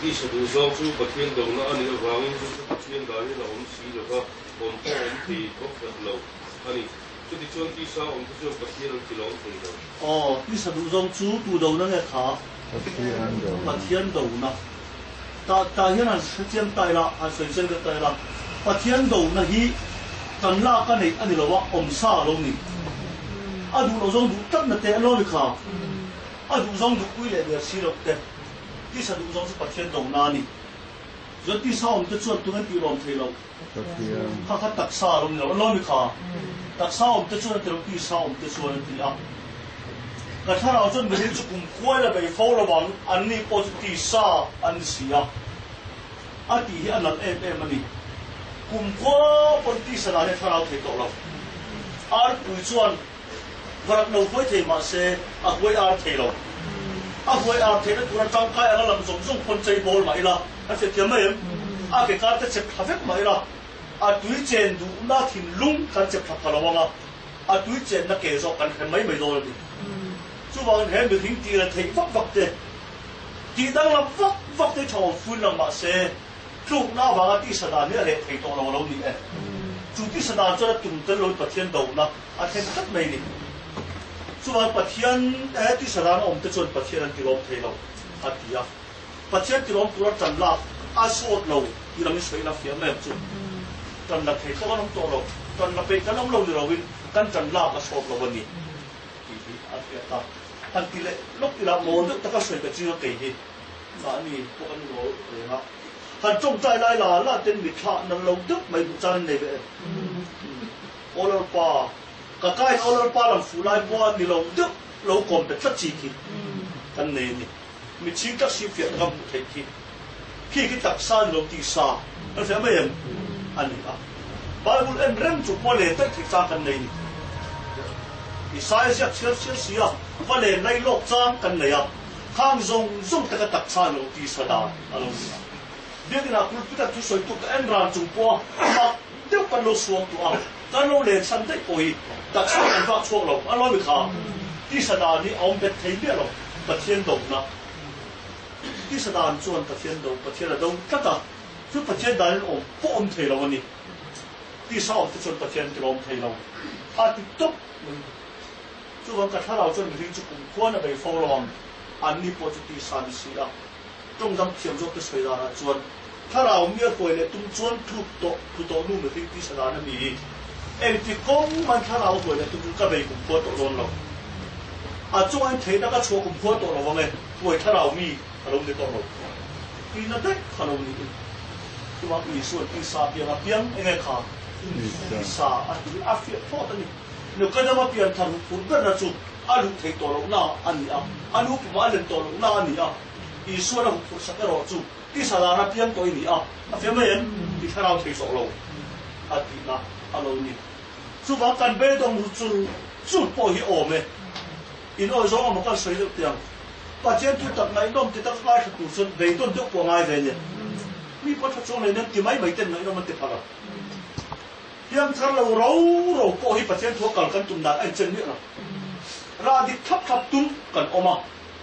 Tisa duhzawng chu Pathian dona a nih avangin chu chu Pathian danin a awm si lo va, awm pawh a awm thei bawk hek lo a ni. Chutichuan tisa awm te chuan Pathian an tilawm thei lo. Aw, tisa duhzawng chu tu dona nge kha? Pathian dona. Pathian dona. Tah tah hian han hre chiang ta ila, han sawi chiang deuh ta ila, Pathian dona hi kan lak a neih a ni lo a, awm sa a lo ni. A duh loh zawng duh tlatna te a lo ni kha. A duh zawng duhpui leh der si loh te. Tisa duh zawng chu Pathian dona a ni. Chuan tisa awm te chuan tung an tih lawm thei lo. Kha kha taksa a lo ni lo. A lo ni kha. Taksa awm te chuan a ti lo, tisa awm te chuan a ti a. Ka thlarau chuan mihring chu kum khuai la bei fo lo ang, anni pawh chu tisa an ni si a. A tih hi a nalh em em a ni. Kum khua pawn tisa dan hi a thlarau thei tawh lo. Arpui chuan Varak lo huai thei mah se a huai ar thei lo. A huai ar theihna tura tangkai anga lam zawng zawng pawn chei bawl mah ila, a hriatthiam mai em? A ke kar te chep thla vek mah ila, a tui chen duhna thinlung kan chep thla pha lo ang a, a tui chenna ke zawk kan hrem mai mai dawn a ni. Chuvangin he mihring tih la theih vak vak te, tih danglam vak vak te tha awm fuin lang mah se, Tlukna avanga tisa dan hi a reh thei tawh lo a lo ni e. Chu tisa dan chuan a tum tel loin Pathian dona a thlen tlat mai ni. Chuan Pathian e tisa dan a awm te chuan Pathian an tilawm thei lo a ti a. Pathian tilawm tura tan lak a sawt lo tih lam hi sawi ila fiah mai ang chu. Tan la thei tawk an awm tawh lo, tan la peih kan awm lo ni loin kan tan lak a sawt lo a ni tih hi a hriat a. Han ti leh lawk ila mawl deuh taka sawi ka ching a kei hi. Mahni pawh an ngawl reng a, han tawngtai lai la la ten mitthla nan lo deuh mai hmuh chan an nei ve em? Aw Lalpa, ka kain aw Lalpa lam fuh lai pawh a ni lo deuh lo kawm pe tlat chi khi kan nei a ni. Mitchhing tak si fiah taka hmuh theih khi khi khi taksa ni lo tisa kan hria mai em? A ni a. Bible en reng chu pawh len daih theih chang kan nei ni. Isaiah ziak chhiar chhiar si a, va len lai lawk chang kan nei a. Khang zawng zawng te ka taksa lo tisa dan a lo ni a. Biakinah pulpit a thusawitu ka en ran chung pawh a mak deuh kan lo suam tawh a, kan lo len chhan daih pawh hi taksa kan vak chhuak lo a lo ni kha. Tisa dan hi a awm bet thei miah lo, Pathian dona. Tisa dan chuan Pathian do, Pathian a do tlat a, chu Pathian danin awm pawh awm thei lo a ni. Tisa awm te chuan Pathian tilawm thei lo a ti tawp mai. Chuvang ka thlarau chuan mihring chu kum khuan a bei fo lo ang, anni pawh chu tisa ni si a. Tawng dang thiam zawk te sawi danah chuan thlarau mi a hruai leh tum chuan tluk tawh thu tawh nu mihring tisa dan a ni. Engti kawng man thlarau hruai leh tum chu ka bei kum khua tawh dawn lo. A chungah in theihna ka chhuah kum khua tawh lo ang e, hruai thlarau mi a lo ni tawh lo. Tihna daih kha lo niin. Chuvang Isua'n tisa piang a piang enge kha? Tisa a ti a fiah phawt a ni. Nukadama pianthar huphurh berna chu a luh theih tawh lohna a ni a, a nu pumah a len tawh lohna a ni a. Isuan a huphurh sak erawh chu tisa lana piang tawh i ni a, a fiah mai em? Ti thlarau thei tawh lo a tihna a lo ni. Chuvang kan beidawng ru chur chur pawh hi awm e. In awi zawng amaw kan sawi deuh tiang. Pathian thu tak ngaihnawm ti tak ngaithla tur chuan beidawn deuh pawh a ngai ve nia. Mi pawh tha chuang leh nen ti mai mai ten ngaihnawm an ti phal a. Piangthar lo ro ro pawh hi Pathian thua kal kan tum dan a inchen miah lo. Rah dik thlap thlap tum kan awm a,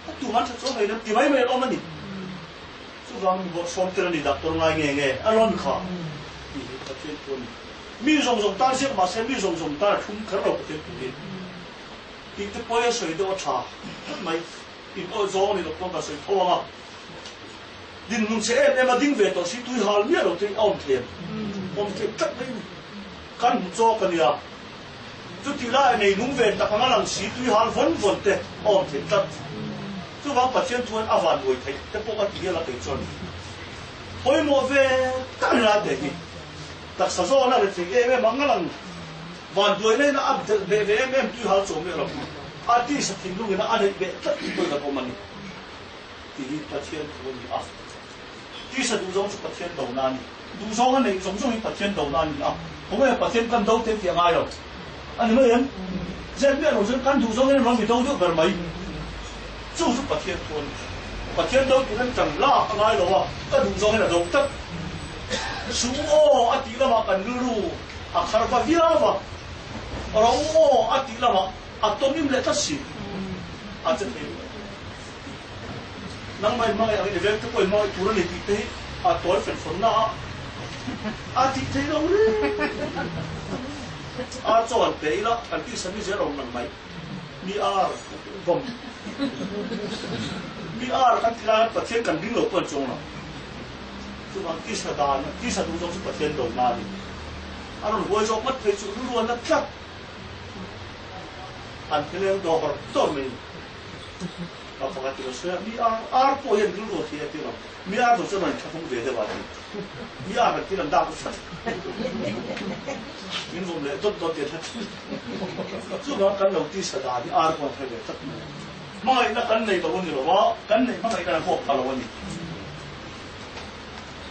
a tum an tha chuang ngei lo ti mai mai an awm a ni. Chuvang mi bawrhsawm tir a ni doctor ngai nge nge a rawn kha tih hi Pathian thu a ni. Mi zawng zawng tan ziak mahse mi zawng zawng tan a thlum kher lo Pathian thu hi. Tih te pawi a sawi deuh a tha tlat mai. In awih zawng a ni lo pawn kan sawi tho ang a. Dinhmun che em em a ding ve tawh si tui hal miah lo te hi a awm thei em? Awm thei tlat mai a ni. Kan hmu chawk a nia. Chutih lai a nei nung ve tak anga lang si tui hal vawn vawn te a awm thei tlat. Chuvang Pathian chuan a van buai theih te pawh ka ti hial a kei chuan pawimawh ve tak a ni lai te hi. Taksa zawn a ri thei em em anga lang van buai laina a delh beh ve em em tui hal chawm miah lo. A tisa thinlungin a neih beh tlat tih pawhin a awm a ni. Tih hi Pathian thu a ni a. Tisa duhzawng chu Pathian dona a ni. Duhzawng a neih zawng zawng hi Pathian dona a ni a. Khawnge Pathian kan do te tih a ngai lo. A ni mai em? Zep miah lo chuan kan duhzawng hian rawn mi do deuh ber mai. Chu chu Pathian thu a ni. Pathian do turin ṭan lak a ngai lo a, ka duhzawng hian a do tlat. Su aw a tih lamah kan rilru a khar va viau a, ro aw a tih lamah a tawmim leh tlat si. A che thei lo. Nangmah in hmangaih angin i veng te pawh in hmangaih tur a ni tih te hi a tawi fen fawn na a a tih theih lo reng. Ar chaw han pe ila kan tisa mi zel a awm nang mai. Mi ar vawm mi ar kan ti lai hian Pathian kan ring lo pawh an chuang lo. Chuvang tisa dan tisa duh zawng chu Pathian do na a ni. A rawn huai zawk ngawt phei chu rilru a na tlat. An theleng dawr dawr mai a ni. Ka pakhat ti lo sawi a, mi ar ar pawh hian rilru a thei a ti lo. Mi ar zawh chuan an inthlahrung ve deuh a ti. Mi ar han tir an dak vat. Min vawm leh dawt dawt tiah tlat. Chuvang kan lo tisa dan hi ar pawh an thei ve tlat mai. Hmangaihna kan nei lo a ni lo a, kan neih hmangaih kan huap pha lo a ni.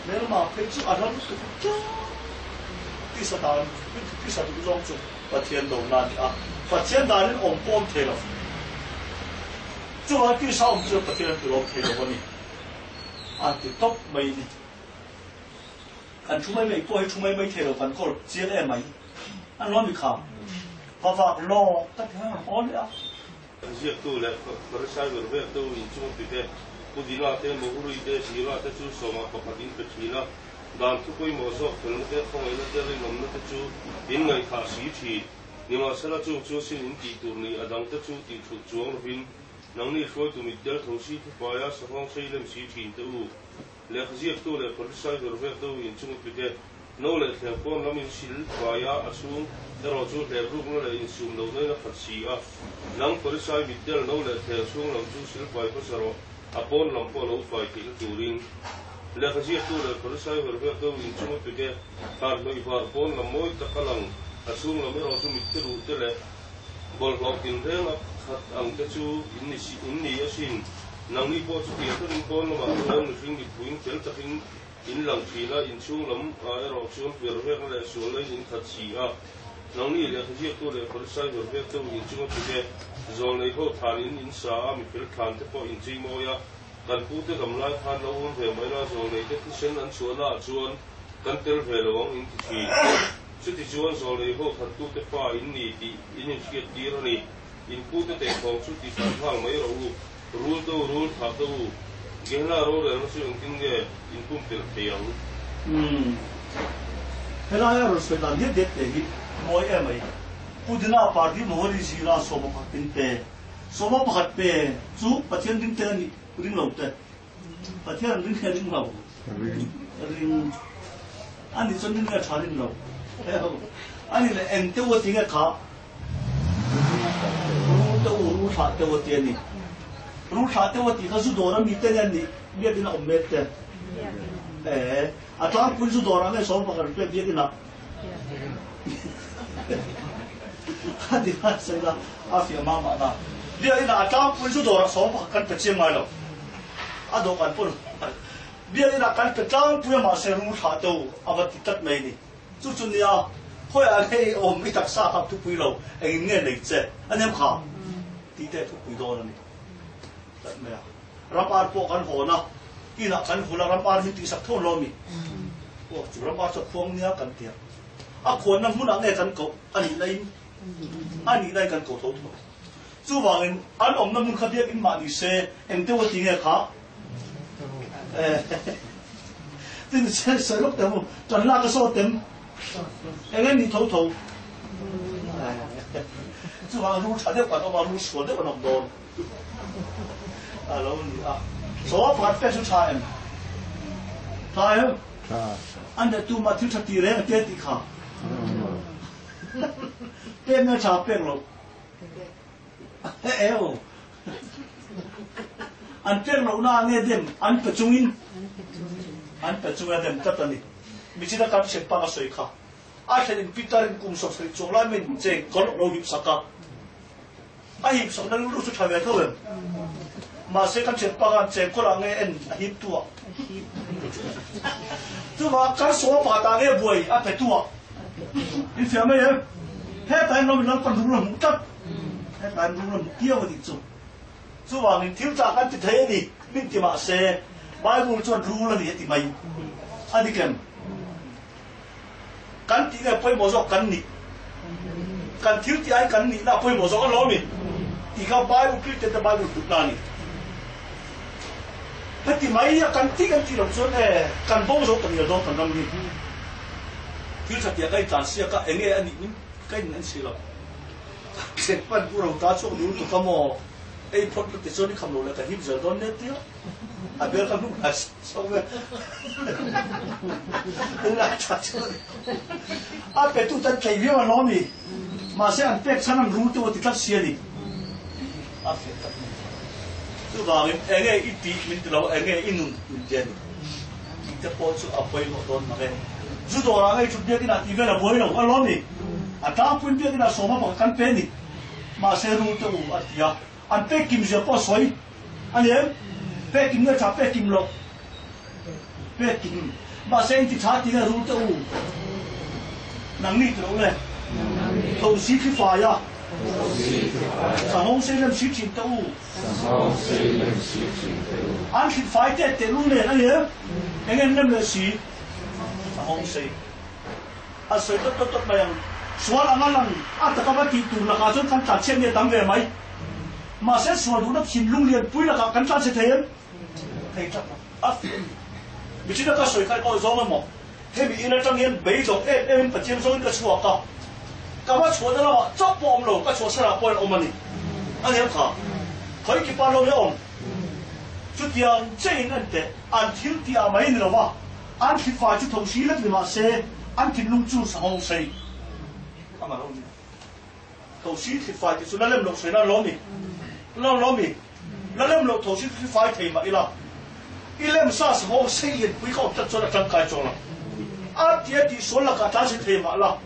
Hmelma phei chu a ram lutuk tlat. Tisa dan, tisa duh zawng chu Pathian dona a ni a, Pathian danin awm pawh awm thei lo. Chuvang tisa awm chuan Pathian an tilawm thei lo a ni. A ti tawp mai a ni. Kan thu mai mai pawh hi thu mai mai thei lo kan kawl chiang em mai. An lo mi kha. Va vak lawk tak hian an haw leh a. Ziaktu leh Pharisai ber vel te u inchung tute, Pudina te, Mohuri te, Zira te chu sawmah pakhat in pe thin a, dan thu pawimawh zawk felna te, khawngaihna te, rinawmna te chu in ngaihthah si thin. Nimahsela chung chu sin in tih tur ni, a dang te chu tih thulh chuang lovin, nangni hruaitu mitdel tho si thupaia sahawng sei lem si thin te u. Lehkha ziaktu leh Pharisai ber vel te u inchung tute, No leh thleng pawn lam in sil fai a, a chhung erawh chu hlep rukna leh insum lohna in a khat si a. Nang Pharisai mitdel no leh thleng chhung lam chu sil fai hmasa rawh, a pawn lam pawh lo fai theihna turin. Lehkha ziaktu leh Pharisai ber vel deuh inchung a pek e, thlan hnawih var pawn lam mawi tak a lang, a chhung lam erawh chu mitte ruh te leh bawlhhlawh tinreng a khat ang te chu in ni in ni asin. Nangni pawh chutiang takin pawn lamah chuan mihring mitpuiin fel takin In lang thin a, inchhung lam ah erawh chuan ver vekna leh sualna in inkhat si a. Nangni lehkha ziaktu leh Pharisai ver vek te u inchung a pik e. Zawlnei ho thlan in in sa a, mifel thlan te pawh in chei mawi a. Kan pu te dam lai khan lo awm ve mai la, zawlnei te thisen an chhuahna ah chuan kan tel ve lo ang in ti thin. Chuti chuan zawlnei ho thattu te fa in ni tih in inhriat tir a ni. In pu te tehthawng chu ti tan nghal mai rawh u. Rul te u, rul thah te u, Gehenna rorelna chu engtin nge in pumpelh thei ang? Umm. Helai a rawn sawi dan diat diat te hi mawi em mai. Pudina party Mohori zira sawma pakhat in pe. Sawma pakhat pe chu Pathian ring te a nih ring lo te. Pathian an ring nge ring lo? Ring. A nih chuan ring nge tha ring lo? A nih leh eng te u a ti nge kha? Rul te u, rul thlah te u a ti a ni. Rul thlah te u a tih kha zu dawr a mi te nge an nih? Biakinn a awm mek te. Ee, a tlangpui zu dawrah nge sawm pakhat pek biakinn ah? A ti kha sawi la, a fiah mah mah na. Biakinn ah a tlangpui zu dawrah sawm pakhat kan pe chiang ngai lo. A dawhkan pawn biakinn ah kan pe tlangpui a mahse rul thlah te u a va ti tlat mai a ni. Chu chu nia, khawiah nge i awm i taksa kha thupui lo, engin nge nei che a nem kha? Tih te thupui dawn a ni tlat mai a. Ram ar pawh kan hawn a, inah kan hul a, ram ar min tihsak tho lo mi? Aw, chu ram ar chu a khuang nia kan ti a. A khuanna hmunah nge kan koh a nih laiin a nih laiin kan koh tho tho. Chuvangin an awmna hmun kha biakinn mah ni se, eng deuh a ti nge kha? Tin sawi lawk teh mu, ṭan lak a sawt em? Eng nge ni tho tho? Chuvang rul ṭha deuh kan awm a, rul sual deuh an awm dawn a lo ni a. Saw pakhat pek chu ṭha em? Ṭha em? An leh tumah thil ṭha ti reng a tia tih kha. Pek nge ṭha pek lo? Eu. An pek lohna ah nge dem an pe chungin an pe chunga dem tlat a ni. Michina kan hriat pak a sawi kha. A thlen in Peter in kum 70 chuang lai min cheng kawlh lo hip sak a. A hip sak na rilru chu tha ve tho em. Mahse kan hriat pak an cheng kawlh ah nge en a hip tu ah. Chuvang kan saw pakhat ah nge buai a pe tu ah. In fiah mai em? Hetah hian ram in Lalpan rul a hmuh tlat. Hetah hian rul a hmuh kiau a nih chu. Chuvangin thil tah kan ti thei a ni, min ti mah se, Bible chuan rul a ni a ti mai. A dik em? Kan tih nge pawimawh zawk kan nih? Kan thil tih ai kan nihna a pawimawh zawk a lawm i? Tih kha Bible Kristian te Bible hlutna a ni. Heti mai a kan tih kan tih loh chuan e, kan bo zo ta ngial dawn kan ram hi. Thil tha tia ka intlan siak a, enge a nih min ka in en si lo. Ka thlen pan pu ro ta chhuak nul tuk a maw, ei phawt la ti chuan i kham lo leh ka him zel dawn nia tia a bel ka hnuk hnai sawk ve. Tunlai tha chuan a petu tan tlei viau an awm i, mahse an pek chhan an rul teuh a ti tlat si a ni. A fiah tak mai. Chuvangin enge i tih min ti lo, enge i nun min ti a ni. Tih te pawh chu a pawimawh dawn mang e. Zu dawrah ngei thut biakinah tih vel a buai lo a lawm ni. A tlangpuiin biakinah sawma pakhat kan pe ni. Mahse rul te u a ti a, an pek kim zia pawh a sawi a ni em? Pek kim nge tha pek kim loh? Pek kim. Mahse in ti tha ti nge rul te u? Nangni ti loh le. Thosi thli fai a. Sanghawng sei lem si thin te u. An thlit fai teh teh lung nen a ni em? Eng en lem leh si? Sanghawng sei. A sawi tawt tawt tawt mai ang. Sual anga lang a taka va tih tur lakah chuan kan tlanchhiat nge tam ve mai. Mahse sual duhna thinlung lianpui lakah kan tlanchhe thei em? Thei tlat lo. A fiah a ni. Michina ka sawi kha i awi zawng emaw? Hemi in atang hian beidawng em em in Pathian zawngin ka chhuak a, ka va chhuahna lamah chauh pawh awm lo, ka chhuah sarah pawhin awm a ni. A ni ang kha. Khawi kipa lo nge awm? Chutiang chein an teh, an thil tih ah mai ni lo va, an thli fai chu tho si lek ni mah se, an thinlung chu sanghawng sei ang a lo ni. Tho si thli fai tih chu la lem loh sawi nan lo ni. La lo mi. La lem loh tho si thli fai thei mah ila. I lem sa sanghawng sei lian pui ka awm tlat chuan a tangkai chuang lo. A tia tih sual lakah tlan si thei mah la.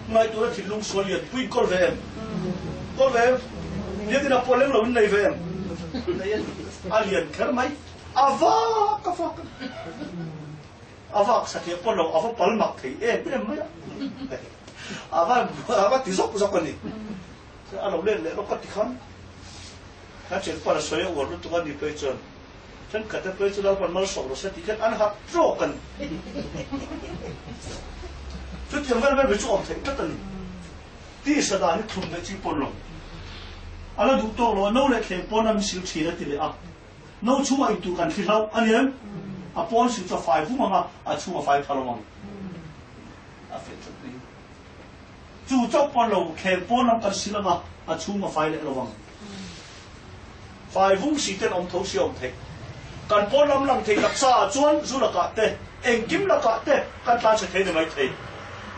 Ngaihtuahna thinlung sual lian pui in kawl ve em? Kawl ve em? Biakinn ah pawh leng lo in nei ve em? Nei a ni. A lian kher mai. A vak a vak a. A vak satliah pawh lo, a va pal mak thei em em mai a. A va a va ti zawk zawk a ni. A lo let leh lawk ka ti khan. Ka thianpa la sawi a uar lutuk a ni phei chuan thenkhat te phei chu Lalpan malsawm rawh se tih khan an hak tawk a ni. Chutiang vel vel ve chu awm theih tlat a ni. Tisa dan hi thlum leh chi pawn lo. A la duh tawk lo a, no leh thleng pawn a min sil thin a ti leh a. No chhungah intur kan thli hlauh a ni em? A pawn sil chu a fai vum ang a, a chhung a fai pha lo ang. A feh tlat mai. Chu chauh pawn lo, thleng pawn lam kan sil ang a, a chhung a fai leh lo ang. Fai vung si ten awm tho si a awm theih. Kan pawn lam lang thei taksa ah chuan zu lakah te, engkim lakah te kan tlan chhe thei ni mai thei.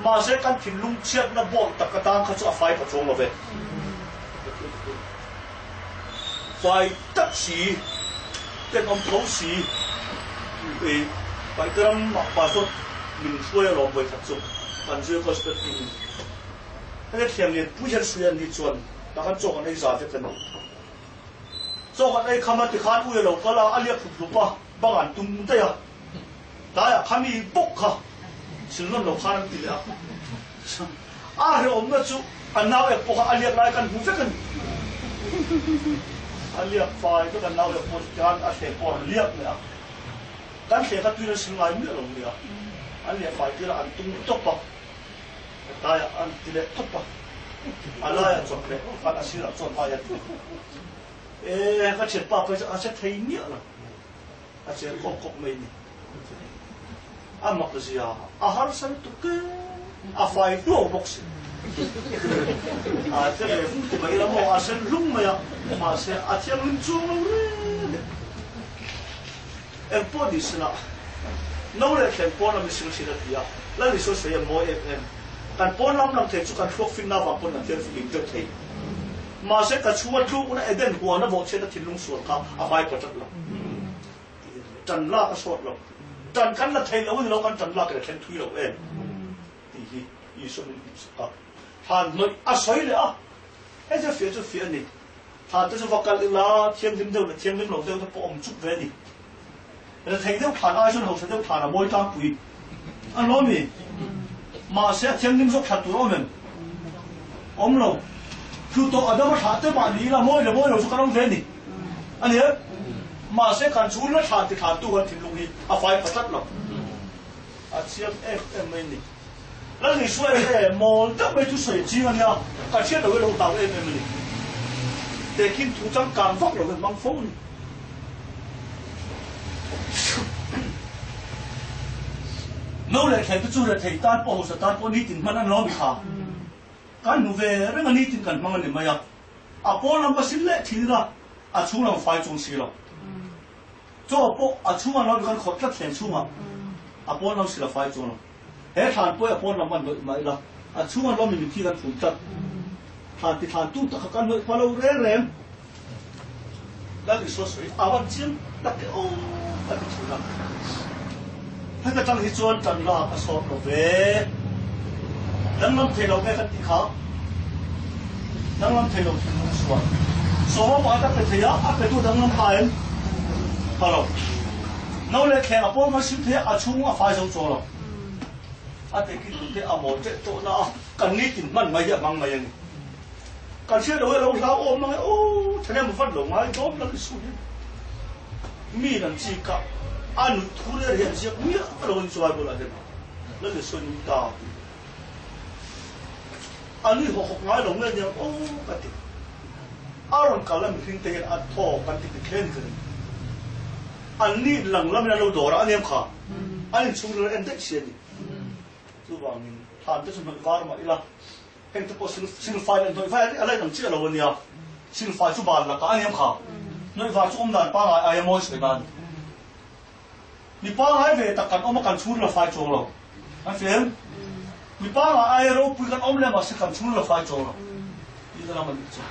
Mahse kan thinlung chhiatna bawk tak atan kha chu a fai pha chuang lo ve. Fai tak si, tenawm tho si, i Paihte ram ah pastor min hruai alawm vawikhat chu kan zir gospel team in henge thiam lian pui hian hrui an nih chuan tah khan chaw kan ei za vek a ni. Chaw kan ei kham a tikhan ui a lo kal a, a liak hlup hlup a, bang an tum daih a, tlaiah kha mi bawk kha silnawn lo khan an ti leh a. A hrehawmna chu a nau ek pawh kha a liak lai kan hmu vek a ni. A liak fai vek a nau ek pawh chu tihian a thleng pawh a rawn liak leh a. Kan thleng kha tuin an sil ngai miah lo nia. An liah fai tir a, an tum tawp a, tlaiah an ti leh tawp a, a laiah chawp leh khan a sirah chuan ai a ti. E, ka thianpa phei chu a che thei miah lo. A cher kawk kawk mai ni. A mak zia a harsa lutuk e, a fai hluau bawk si. A che ve fum ti mai ila maw, a sen hlung mai a, mahse a thianghlim chuang lo reng e. Eng pawh ni sela, no leh thleng pawn lam i sil thin a ti a, Lal Isua sawi a mawi em em. Kan pawn lam lang thei chu kan thluak finna avang pawn kan thian fihlim deuh thei. Mahse ka chhunga tlukna Eden huana vawhchhiatna thinlung sual kha a vai pa tlat lo. Ṭan lak a sawt lo. Ṭan kan la thei lo a ni lo, kan ṭan lak in a thleng thui lo em tih hi Isua min hmuhsak a. Thlan hnawih a sawi leh a, hei chu fiah chu fiah a ni. Thlan te chu va kal ila, thianghlim deuh leh thianghlim lo deuh te pawh awm chuk ve a ni. Rethei deuh thlan ai chuan hausa deuh thlan a mawi tlangpui a lo ni. Mahse a thianghlim zawk thlan tur a awm em? Awm lo. Thlu tawh Adama thlah te mah ni ila mawi leh mawi lo chu kan awm ve a ni. A ni em? Mahse kan chhung la thlan ti thlantu kan thinlung hi a fai pha tlat lo. A chiang em em mai a ni. Lal Isua e mawl deuh mai thusawi a ching a nia, ka hriat loh hi lo hlau em em a ni. Tehkhin thu changkang vak lo hian hmang fo a ni. No leh thleng te chu rethei tan pawh hausa tan pawh nitin hman an lo mi kha. Kan hmu ve reng a nitin kan hmang a ni mai a. A pawn lam ka sil leh thin a, a chhung lam fai chung si lo. Chaw pawh a chhung an lo mi kan khawrh tlat thleng chhungah a pawn lam sil a fai chung lo. He thlan pawh hi a pawn lam an hnawih mai la, a chhung an lo mi mitthi kan phum tlat. Thlan ti thlan tu tak kha kan hnawih pha lo reng reng. Lal Isua sawi a van chiang tak e aw ka ti thin a. Heta tang hi chuan tan lak a sawt lo ve. Danglam thei lo nge kan tih kha? Danglam thei lo thinlung sual. Sawma pakhat a pe thei a, a petu danglam pa em? Pa lo. No leh thleng a pawl mai sim thei a, a chhung a fai zo chaw lo. A tekin tute a mawl teh tawh na a, kan nitin hman mai hi a hmang mai a ni. Kan hriat lo hi a lo hlauhawm mang e aw, thahnem vat lo ngai dawn lal Isu hian mi nan chi kah a nuih thu rel hian ziak miah lo in chuai bulah hian lal Isu a nui ta tih a nui hawk hawk ngai lo nge nia aw ka ti. A rawn kal a mihring te hian a thaw kan ti dik hle ni ka ring. An ni lang lamin an lo dawr a a nem kha an inchhung rilru en daih si a ni. Chuvangin thlan te chu hnawih var mah ila Heng te pawh silfai leh hnawihvai a la inang chiah lo a nia. Silfai chu bal lakah a niam kha. Hnawihvai chu awm dan pangngai aia mawi sawi nan. Mi pangngai ve tak kan awm a kan chhun la fai chuang lo. An fem. Mi pangngai aia ropui kan awm leh mahse kan chhun la fai chuang lo. Tih na lam a nih chu.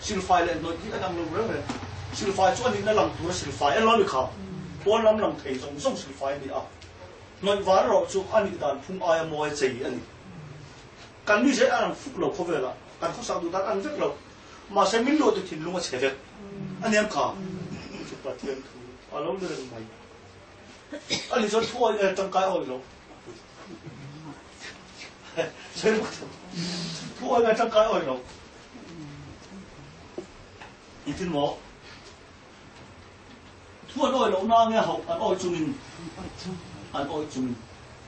Silfai leh hnawih hi a dang lo reng reng. Silfai chu a nihna lang tura silfai a lo ni kha. Pawn lam lang thei zawng zawng silfai a ni a. Hnawih var erawh chu a nih dan phung aia mawi chei a ni. Kan mi zet an ang fuk lo khawvelah, kan khawsak duh dan an vek lo. Mahse min luahtu thinlung a chhe vek a niam kha. Chu Pathian thu a lo ni reng mai. Ani chuan thu awi nge tangkai awi lo. Sawi bawk chu. Thu awi nge tangkai awi lo. Engtin maw? Thu an awi loh na nge hauh an awi chungin an awi chungin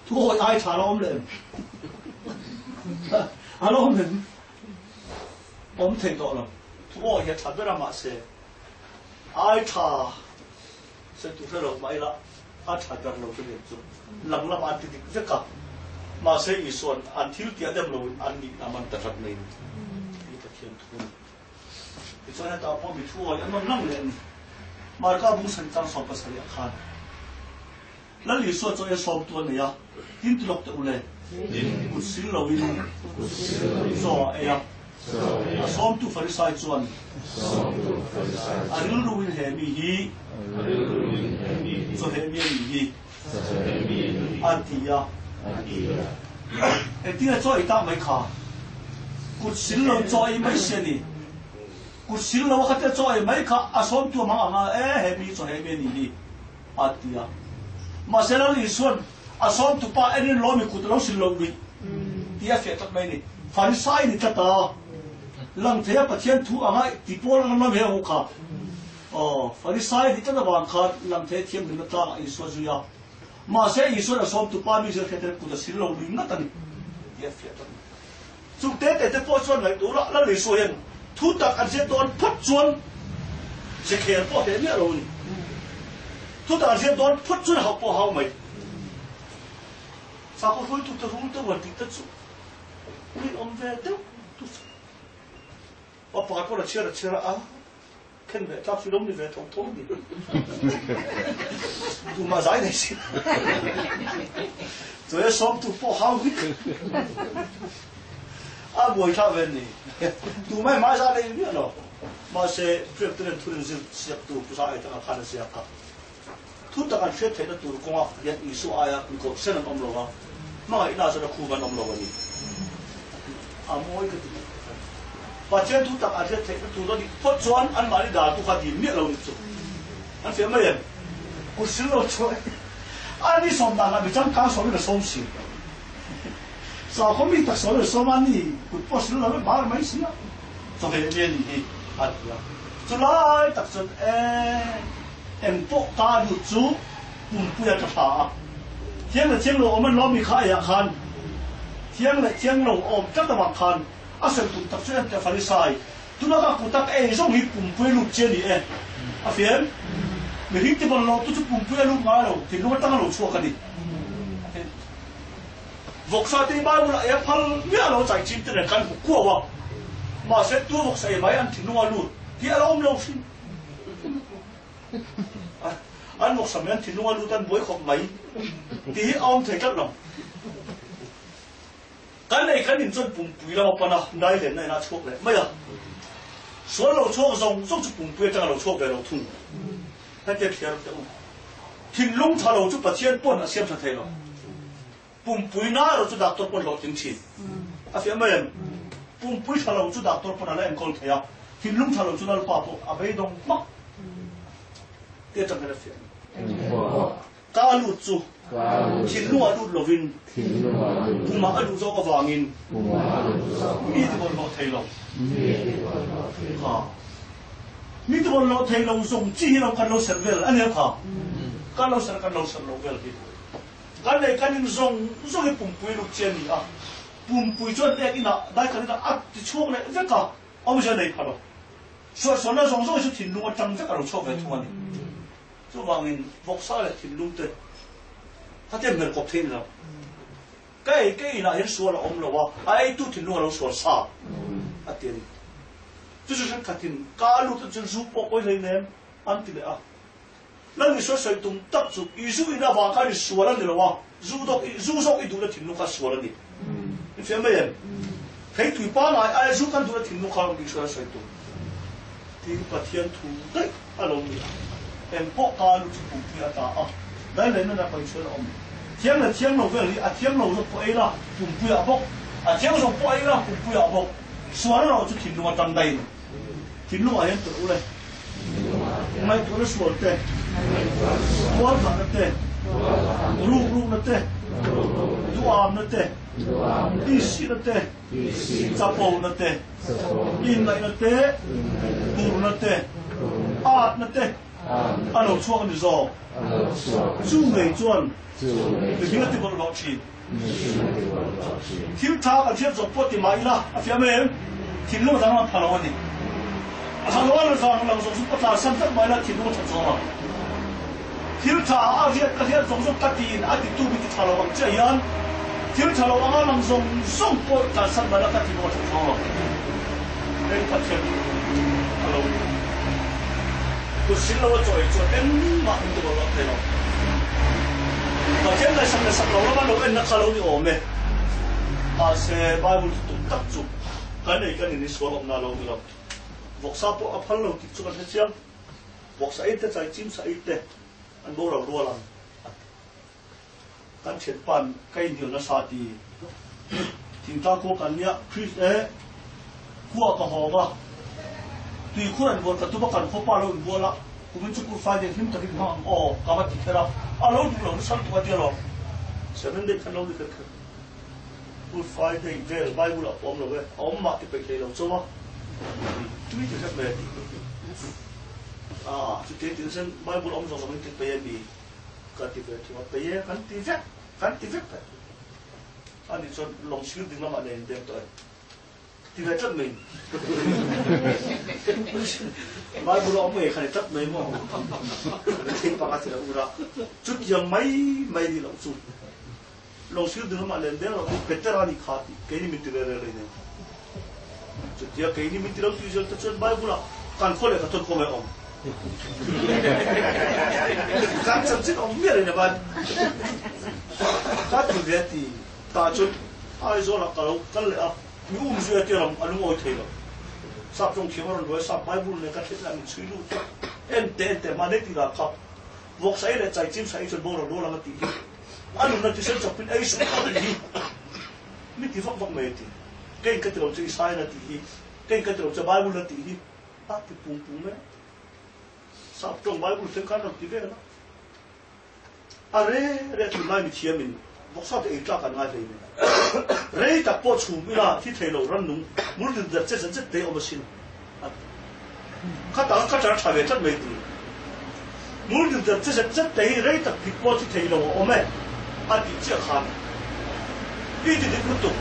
thu awi ai tha lo awm leh em a lo awm em awm thei tawh lo thu awi hi a tha ber a mahse ai tha se tu hre lo mah ila a tha ber lo chu nen chu lang lam an ti dik vek a mahse Isuan an thil tih a dem lo in an nih a man ta tlat mai ni Pathian thu ni. Tichuan hetah pawh mi thu awih an rawn lang leh a ni. Marka bung sarih chang 17 ah khan Lal Isua chu ei sawmtu a nei a, tin ti lawk teh u le, kut sil loin chaw a ei a. A sawmtu Farisai chuan a rilruin he mi hi chawheh mi a nih hi a ti a. Engtin nge chaw ei tak mai kha? Kut sil lo chaw ei mai si a ni. Kut sil lo a khatia chaw ei mai kha a sawmtu a hmang ang a, e he mi chaw he mi a nih hi a ti a. Mahse Lal Isuan a sawmtu pa enin lawmi kut a lo sil loh luih tih a fiah tlat mai a ni. Farisai ni tlat a, lang thei a Pathian thu anga ti pawl ang lawm he ho kha. Aw, Farisai ni tlat avang khan lang thei a thianghlimna tlangah Isua zui a. Mahse Isuan a sawmtu pa mi zir hriat kut a sil lo lui ngat a ni tih a fiah tlat mai. Chung te te te pawh chuan ngaihtuah lah Lal Isua hian thu tak an ziak dawn phawt chuan ze khel pawh hleh miah lo a ni. Thu tak an ziak dawn phawt chuan hauh pawh a hau mai. Sakhaw hruaitute rul deuh han tih te chu rinawm ve deuh tu chu. Pa pakhat pawh a chhiar a chhiar a, Khen ve tlak chu lo ni ve tho tho ni. Tumah zai nei si. Chuai a sawm tu pawh hau vik. A buai thla ve ni. Tumah hmai za nei miah lo. Mahse Prem te nen thurin zir siak tu Pusa ai tanga khan a ziak a. Thu tak an hriat theihna tur kawngah hian Isua aia mi koh sen an awm lo a, hmangaihna chuan a khum an awm lo a ni. A mawi ka ti tak tak a ni. Pathian thu tak an hriat theihna tur a nih phawt chuan anmahni dar tu kha dim miah lo nih chu an fiah mai em? Kut sil lo chuan a ni sawm dan lah mi changkang sawmin a sawm si. Sakhaw mi tak sawmin a sawm a ni kut pawh sil lo vek bar mai si a. Chawhmeh mi a nih hi a ti a. Chulai tak chuan e eng pawh ka lut chu pumpui a ka hla a. Thiang leh thiang lo awm an lawm i kha eiah khan thiang leh thiang lo awm tlat avang khan a sawi tum tak chu en teh Farisai, tuna ka kut a ka ei zawng hi pumpui lut chi a ni e. A fiam? Mihring ti bawlhhlawh tu chu pumpui a lut ngai lo, thinlung atanga lo chhuak a ni. Vawksa te hi Bible ah ei phal miah lo chaichim te nen kan hmu kuau a, mahse tu vawksa ei mai an thinlung a lut tih a la awm lo hrim. An vawksa mai an thinlung a lut an buai khawp mai tih hi a awm thei tlat lo. Kan ei kan in chuan pumpui lam a pan a, dai lenna inah a chhuak leh mai a. Sual lo chhuak zawng zawng chu pumpui atanga lo chhuak ve lo thung. Hetiang thliar teh u. Thinlung tha lo chu Pathian pawn a siam tha thei lo. Pumpui na erawh chu doctor pawn hlawhtling thin. A fiah mai em? Pumpui tha lo chu doctor pawn a la enkawl thei a, thinlung tha lo chu Lalpa pawh a beidawng hmak. Ti atang hian a fiah a ni. Ka lut chu thinlungah lut lovin pumah a luh zawk avangin mi ti bawlhhlawh thei lo. Kha mi ti bawlhhlawh thei lo zawng chi hi lo kan lo serh vel a nia kha. Kan lo serh kan lo serh lo vel hi. Kan nei kan in zawng zawng hi pumpui lut chi a ni a. Pumpui chuan ek inah daikhat inah a ti chhuak leh vek a, awmzia nei pha lo. Suahsualna zawng zawng hi chu thinlung atang vek a lo chhuak ve thung a ni. Chuvangin vawksa leh thinlung te kha te hmel kawp thei ni lo. Ka ei ka inah hian sual a awm lo a, a eitu thinlung a lo sual sa a ti a ni. Chu chu thenkhatin ka a lut chuan zu pawh pawi hlei nem an ti leh a. Lal Isua sawi tum tak chu i zu in avang khan i sual a ni lo a, zu dawk i zu zawk i duhna thinlung kha sual a ni. I fiah mai em? Thei tui pangai aia zu kan duhna thinlung kha Isua a sawi tum. Tin, Pathian thu daih a lo ni a, eng pawh ka lu chu pumpui a ta a, dai leh nana pawi chhuan a awm. Thiang leh thiang lo vel hi a thiang lo zawk pawh ei la, pumpui ah bawk, a thiang zawk pawh ei la, pumpui ah bawk. Sual erawh chu thinlung atang daih a ni. Thinlung ah hian tawrh ule. Ngaihtuahna sual te, tualthahna te, rukrukna te, duamna te, tihsihna te, chapona te, inngaihna te, turna te, atna te a lo chhuak a ni zawk. Chu ngei chuan mihring a ti bawlhhlawh thin. Thil tha kan hriat zawk pawh ti mah ila a fiah mai em? Thinlung a danglam pha lo a ni. Tha lo a la zang lang zawk chu pawh tlansan vek mah ila thinlung a that zawng lo. Thil tha a riat ka hriat zawng zawng ka tiin a titu mi ti tha lo ang chiah hian thil tha lo anga lang zawng zawng pawh tlansan mah ila ka thinlung a that zawng lo. Hei Pathian thu a lo ni. Kut sil lo a chaw ei chuan engmah min ti bawlhhlawh thei lo. Pathian ngaihsak leh sak lo lama lo enna kha lo ni awm e. Mahse Bible thu tum tak chu kan ei kan in i sual awmna lo ni lo. Vawksa pawh a phal lo tih chu kan hre chiang. Vawksa ei te chai chim sa ei te an boral rual ang a ti. Kan thianpa'n ka inhnial nasa ti. Thingtlang khua kan nia Chris e khua ka hawng a, tui khur an bual ka tum a kan khawpa lo inbual a, kumin chu Good Friday hlim takin hmang ang aw ka va ti kher a, a lo duh lo nasa lutuk a tia lawm. Seven day khan lo ni kher kher. Good Friday vel Bible ah pawh awm lo e, a awm mah ti peih hlei lo chauh a, tui ti hrep mai a ti. Ah, chutiang tin sen Bible awm zawng zawng in ti peih a mi ka ti ve thung a, peih e kan ti vek, kan ti vek ka ti. Ani chuan lawng sir ding lamah nen in deng tawh e. Ti ve tlat mai. Bible a awm ngei kha ni tlat mai maw. Thil pakhat hi a ur a, chutiang mai mai ni loh chu. Lo sir ding lamah len deng loh hi Petera nih kha tih keini min ti ve rel rei nen. Chutia keini min ti lo tih zel te chuan Bible ah kan khaw leh ka thawn khaw mai awm. Kan chanchin awm miah rei ban. Ka ti ve ti ta chuan Aizawl ah ka lo kal leh a, mi um zui a tia lam a lungawi thei lo. Sap tawng thiam a rawn luai sap Bible nen ka thlen a min chhui lut a. En teh en teh mahni ti lah kha vawk sa ei leh chaichim sa ei chuan boral rual ang a tih hi. A nunna tisen chawpin ei suh a tih hi mi ti vak vak mai a ti. Kei ka ti lo che Isaia na tih hi, kei ka ti lo che Bible na tih hi a ti pung pung mai a. Sap tawng Bible thleng khan rawn ti vel a. A re re tunlai mi thiamin vawksa te ei tlak an ngai hlei nen. Rei tak pawh chhum ila thi thei lo rannung mul din der che zet zet te awm asin a ti. Khatah ka ṭar ṭha ve tlat mai ti. Mul din der che zet zet te hi rei tak dik pawh thi thei lo a awm e a tih chiah khan i ti dik lutuk.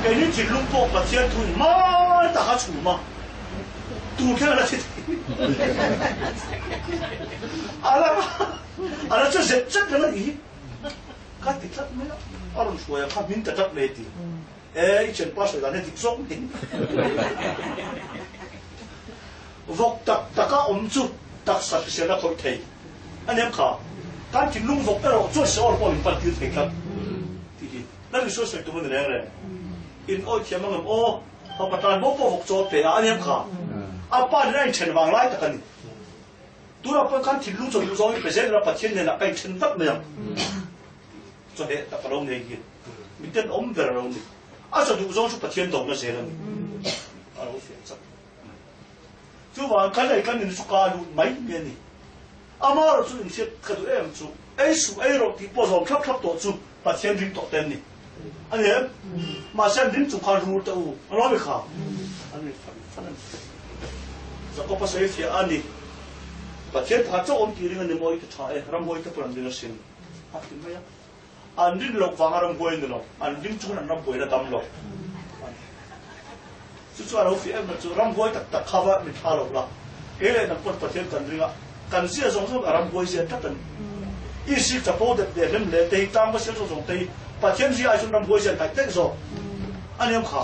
Keini thinlung pawh Pathian thu in hmai tak a chhum a. Tun thleng a la thi thei. A la a la che zet zet reng a nih hi. Ka ti tlat mai a, a rawn hruai a kha hmin ta tlat mai a ti. E, i thianpa sawi dan hi dik zawk mai. Vawk tak taka awm chu taksa hriselna khawih thei a nia kha. Kan thinlung vawk erawh chuan Seol pawh min pan tir thei tlat tih hi Lal Isua sawi tum a ni reng reng. In awih thiam ang em aw? Fapa tan bo pawh vawk chaw a pe a, a nia kha. A pa nen a inthen vang lai tak a ni. Tunah pawh khan thinlung chaw duh zawngin pe zel ila Pathian hnenah ka inthen vat mai ang. Chawheh tak a lo nei hi miten awm ber a lo ni. A chaw duh zawng chu Pathian dawhna zel a ni. A lo fiah chak. Chuvang kan ei kan in chu ka lut mai mai a ni. Amaherawh chu inhriat ka duh em chu ei suh ei rawh tih pawh zawm thlap thlap tawh chu Pathian ring tawh ten ni. A ni em? Mahse an ring chung khan rul teh u. A lo mi kha? An ri fan fan a ni. Jakob a sawi fiah a ni. Pathian pakhat chauh awm tih ring a ni maw i ti tha e, ramhuai te pawn an ring asin. A ti mai a. An rin loh vanga ramhuai a ni lo, an ring chungin an ramhuai la dam lo a ni. Chu chu a lo fiah em chu ramhuai tak tak kha va min thla lo la, kei leh nang pawn Pathian kan ring a, kan zia zawng zawng a ramhuai zia tlat a ni. Isik chapo dep leh hlem leh te hi tlang va sial zawng zawng te hi Pathian zia ai chuan ramhuai zia an hnaih daih zawk a ni ang kha.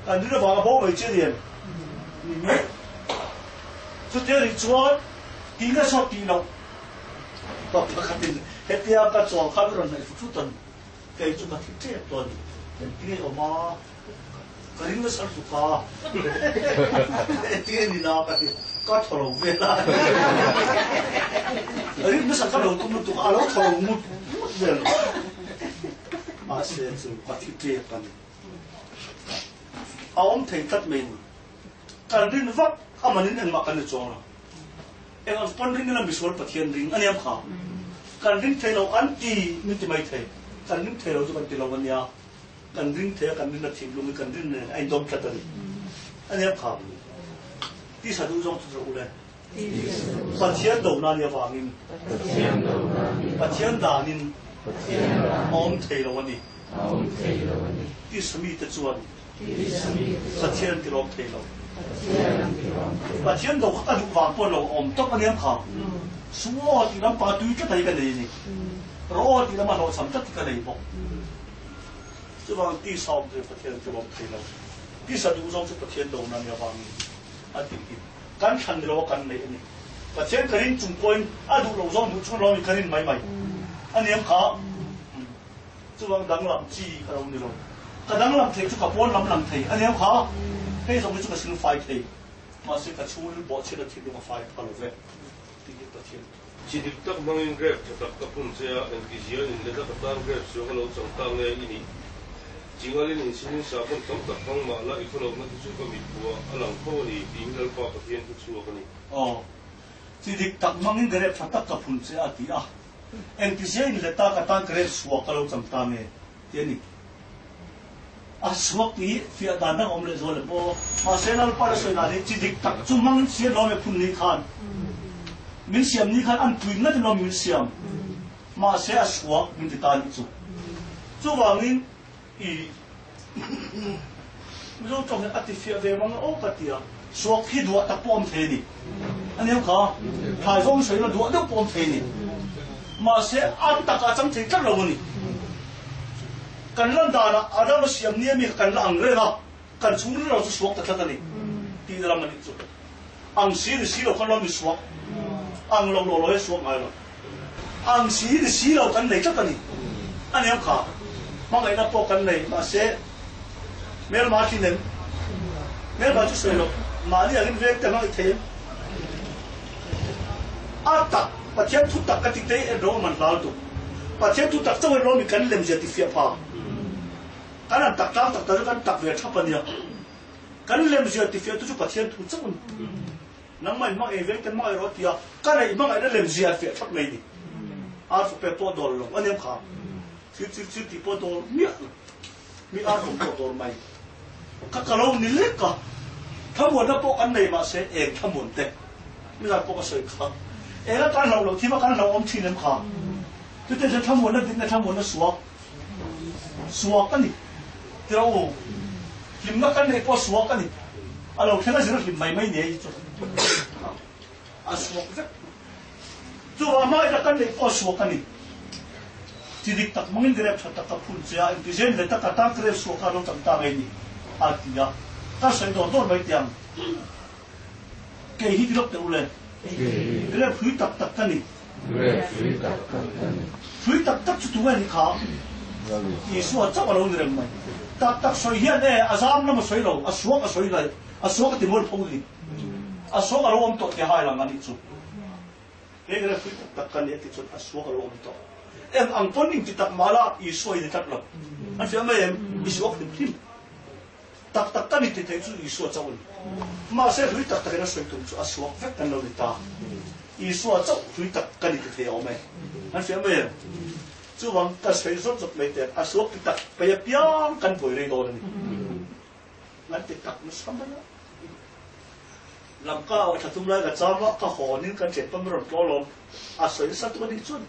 Kan rin avanga bo mai chi a ni em? Ni mi. Chutia nih chuan tih nge sawt tih loh. Pa pakhatin hetia ka chawl kha min rawn hnaih fut fut a ni. Kei chu ka thi tep tawh a ni. Engtin nge awm a? Ka ring nasa lutuk a. Engtin nge ni na ka ti. Ka thaw lo vel a. Ring nasa ka lo tum lutuk a, a lo thaw lo ngut ngut vel lo. Mahse chu ka thi tep a ni. A awm thei tlat mai ni. Kan rin vak a manin engmah kan ni chuang lo. Eng ang pawn ring ila misual Pathian ring a nia kha. Kan ring thei lo an ti min ti mai thei. Kan ring thei lo chu kan ti lo a nia. Kan ring thei a kan rinna thinlung hi kan rin nen a indawm tlat a ni. A nia kha. Tisa duh zawng chu rawh u le. Pathian do na nia vangin. Pathian danin a awm thei lo a ni. Tisa mite chuan Pathian ti lawm thei lo. Pathian do kha ka duh vang pawh lo awm tawp aniang kha. Suaw tih lampanga tui tlat hi ka nei a ni. Raw tih lama hlawhchham tlat hi ka nei bawk. Chuvang tisa awm thei Pathian ti lawm thei lo. Tisa duh zawng chu Pathian do na nia vangin a tih hi kan thlan ni lo a kan neih a ni. Pathian ka ring chung pawhin a duh lo zawng duh chung lawmin ka rin mai mai aniang kha. Chuvang danglam chi ka lo ni lo. Ka danglam thei chu ka pawn lam lang thei a nia kha. Hei zawng hi chu ka sil fai thei. Mahse ka chhungril bawhchhiat a thinlung a fai pha lo ve tih hi Pathian thu. Chi dik tak hmangin grep tha tak ka phun che a, engtizian in leta ka tan grep suang a lo chang ta nge i nih? Chingalin insilin sahbawn tam tak hmang mah la i khawlohna te chu ka mitbuah a lang tho a ni tih hi Lalpa Pathian thu chhuak a ni. Aw, chi dik tak hmangin grep tha tak ka phun che a ti a. Engtizia in let a ka tan ka rel suak ka lo chang ta nge ti a ni. A suak tih hi fiah dan dang a awm leh zual em aw. Mahse Lalpa a sawi dan hi chi dik tak chu hmang siam lo me phun ni khan min siam ni khan an tui ngat in lo min siam. Mahse a suak min ti ta nih chu. Chuvangin i Mizo tawng hian a ti fiah ve mang aw ka ti a, suak hi duah tak pawh awm thei a ni. A nia kha, thlai zawng sawi ila duah deuh pawh awm thei a ni. Mahse a takah a chang thei tlat lo a ni. Kan lan danah Adama siam nia mi kha kan la ang reng a, kan chhungril lo chu suak ta tlat a ni tih na lam a nih chu. Ang si ni si lo khan lo mi suak, ang lo lo lo hi a suak ngai lo. Ang si ni si lo kan nei tlat a ni. A nia kha, hmangaihna pawh kan nei, mahse hmelma thin em? Hmelma chu sawi lo, mahni angin veng te hmangaih thei em? A tak, Pathian thu tak ka ti tei en ro a man hlau tuk. Pathian thu tak chauh en ro mi kan lem zia ti fiah pha. Kan han tak tlang tak tak chu kan tak ve thap a nia. Kan lem zia ti fiah tu chu Pathian thu chauh a ni. Nangmah in hmangaih veng te hmangaih rawh a ti a, ka neih hmangaihna lem zia fiah thap mai ni. Ar fawh pek pawh dawl lo a nia kha. Chir chir chir tih pawh dawl miah lo. Mi ar fawh pawh dawl mai. Ka ka lo ni lek a. Thlamuanna pawh kan nei mahse eng thlamuan te. Mi zat pawh ka sawi kha. Eng a kan hlauh loh thim a kan hlauh awm thin em kha. Chutiang chuan thlamuanna dikna thlamuanna suak suak a ni. Tirau u. Hlimna kan neih pawh suak a ni. A lo thleng a zir hlim mai mai nia hi chu a suak vek. Chuvang hmaita kan neih pawh a suak a ni. Chi dik tak hmangin grep tha tak ka phun che a, engti zen ve tak ka tan grep suak kha a lo chang ta ngei ni a ti a. Ka sawi dawr dawr mai tiang. Kei hi ti lawk teh u le. Grep hrui tak tak ka ni. Hrui tak tak chu tunge ni kha? Isua chauh a lo ni reng mai. Tak tak sawi hian e, a zam lam a sawi lo, a suak a sawi lai, a suak a ti mual pho ni. A suak a lo awm tawh ti hai lang a nih chu. He grep hrui tak tak ka ni a ti chuan a suak a lo awm tawh. Eng ang pawn inti tak mah la, Isua i ni tlat lo. An hria mai em? I suak hlim hlim. Tak tak kan inti thei chu Isua chauh a ni. Mahse hlui tak takin a sawi tum chu a suak vek kan lo ni ta. Isua chauh hlui tak kan inti thei a awm e. An hria mai em? Chuvang ka sawi zawt zawt mai te, a suak ti tak pei apiang kan buai rei dawn a ni. An ti tak nasa mai a. Lamka ah thla thum lai ka cham a, ka hawnin kan ṭhian pawm rawn tlaw lawm. A sawi nasa tuk a nih chuan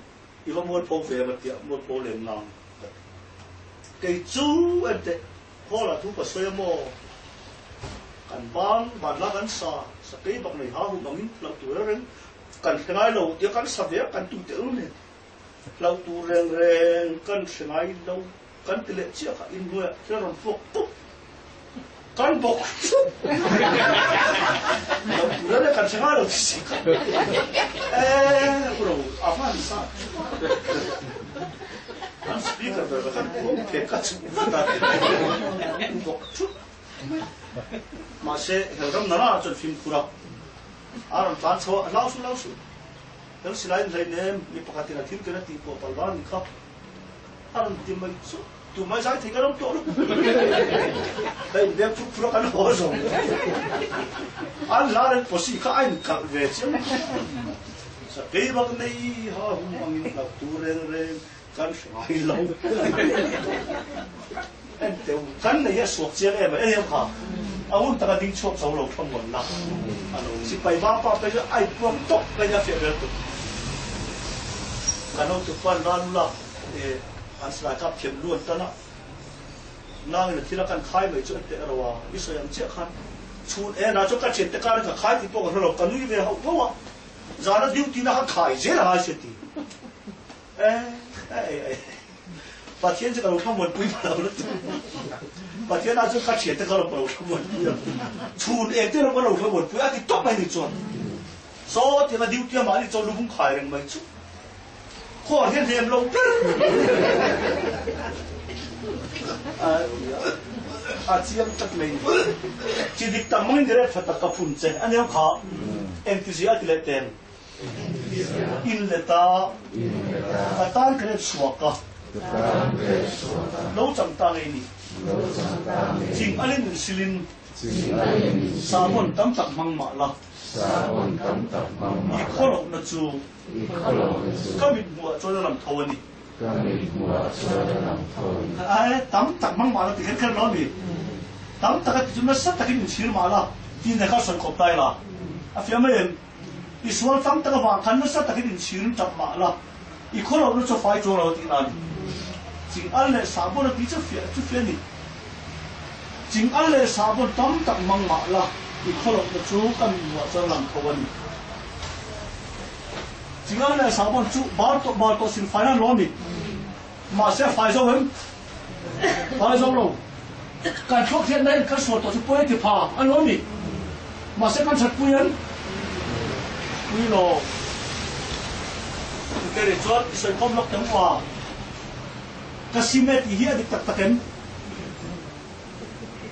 i va mualpho ve a va tia, mualpho lem nang ka ti. Kei chu enteh Hall ah thu ka sawi a maw? Kan bang vanla kan sa, sakei bak nei ha hum angin hlauh tur reng reng kan hre ngai lo tia kan sa ve a, kan tu teh ul nen hlauh tur reng reng kan hre ngai lo kan ti leh chiah kha inhnuaiah thil a rawn puak pup kan bawk chup hlauh tur reng reng kan hre ngai lo ti si kha e ro a van sa chup a. An speaker ber kha kawng phek a chhuk vat a, bawk thut mai. Mahse, Helram nala chuan fimkhur a, a rawn tlan chho a, Hlau suh, hlau suh. Hel silai in hlei nem, mi pakhatin a thil ken a tih pawh palh va ni kha. A rawn ti mai chu, tu mai zai thei ka ram tawh lo. Ka inbeng phur phur a, kan haw zawng. An hla reng pawsi kha a inkalh ve chiang. Sakei bak nei ha hum angin hlauh tur reng reng kan hre ngai lo. En teu kan nei hi a suak chiang em a, en hian kha a hun taka ding chhuak zo lo tha muan la. Sipai ba pa phei chu a inpuang tawp mai nia fiah vel tuk. Kan hotu pan ral lula e an silai kap thiam lu an tan a, nangin a thil a kan khai mai chu en teh ro a, i sawi ang chiah khan chhun en ah chuan ka thiante karin ka khai tih pawh ka hre lo, ka nui ve hauh hauh a. Zana duty na kha khai zel a ngai se ti. Eh eh eh Pathian chu ka lo thlamuanpui pha lo lutuk. Pathian ah chuan ka thian te kha lo ka lo thlamuanpui a. Chhun eng te lo ka lo thlamuanpui a ti tawp mai ni chuan. Saw tianga duty a mahni chuan lubung khai reng mai chu. Khaw hian hnem lo ber. A chiang tak mai ni. Chi dik tak mangin direct tha tak ka phun che a niang kha. Engtizia a ti leh teng. In le ta. Ka tan ka let suak a. Lo chang ta ngei ni. Ching alin in silin. Sahbawn tam tak hmang mah la. I khawlohna chu. Ka mit hmuhah chuan a lang tho a ni. Ai, tam tak hmang mah la ti kher kher lo a ni. Tam tak a ti chu nasa takin inchhir mah la, ti nen kha sawi khawp ta ila. A fiah mai em? I sual tam tak avang khan nasa takin inchhirin tap mah la, i khawlohna chu a fai chuang lo a tih na a ni. Ching al leh sahbawn a ti chu fiah chu fiah a ni. Ching al leh sahbawn tam tak hmang mah la, i khawlohna chu ka mit hmuhah chuan lang tho a ni. Ching al leh sahbawn chu bar tawh bar tawh sil fai nan lo a ni. Mahse a fai zo em? Fai zo lo. Kan thluak hian na in kan sual tawh chu pawi a ti pha a lo ni. Mahse kan that pui em? Pui lo. Chuteh rih chuan i sawikhawm lawk teh u a. Ka sim e tih hi a dik tak tak em?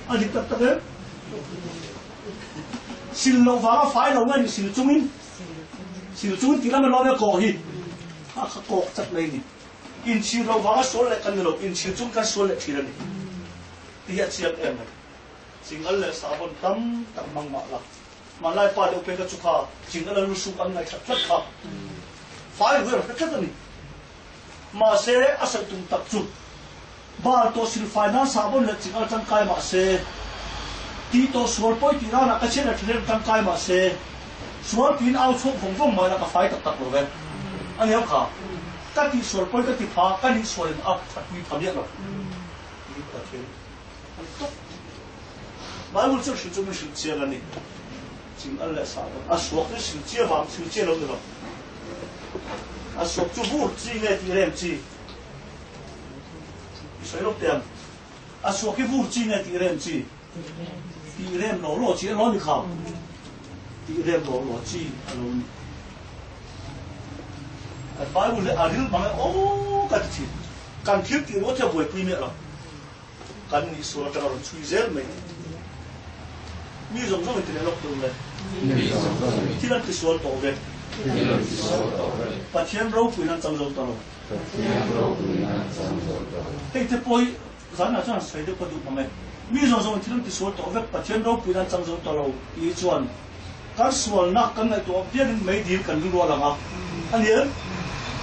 A dik tak tak em? Sil loh vanga fai lo nge ni sil chungin? Sil chungin tih lam a lawm e kawh hi. A kha kawk chat mai ni. Inchhir loh vanga sual leh kan ni lo, inchhir chung kan sual leh thin a ni. Tih hi a chiang em mai. Chingal leh sahbawn tam tak hmang mah la. Hmanlai pa deuh phei kha chu kha chingal a lu suk an ngaihthlat tlat kha. Fai huai hre tlat a ni. Mahse, a sawi tum tak chu Baal tawh silfai nan sahbawn leh chingal tangkai mah se, tih tawh sual pawi tih danah ka chhiat leh thahrem tangkai mah se, sual tiin au chhuak vawng vawng mai la ka fai tak tak lo ve. A ni ang kha, ka tih sual pawi ka ti pha, ka nih sualin a thatpui pha miah lo. Tiin Pathian an tawp. Bible chuan hrilh chu min hrilh chiang a ni. Ching al leh sah dawn. A suak hi hrilh chiah vang hrilh chiah lo ni lo. A suak chu vur chi nge tih rem chi? I sawi lawk teh ang. A suak hi vur chi nge tih rem chi? Tih rem lo lo chi a lo ni kha. Tih rem lo lo chi a lo ni. Kan Bible hi a ril mang e aw ka ti thin. Kan thil tih ruat hi a buaipui miah lo. Kan nih sual atanga rawn chhui zel mai. Mi zawng zawng in ti leh lawk tur le. Thil an ti sual tawh ve. Pathian ropuiin an chang zo ta lo. Hei te pawh hi zanah chuan sawi deuh ka duh mang e. Mi zawng zawng in thil an ti sual tawh vek, Pathian ropuiin an chang zo ta lo tih chuan kan sualna kan ngaihtuah biakin meidil kan lu rual ang a. A ni em?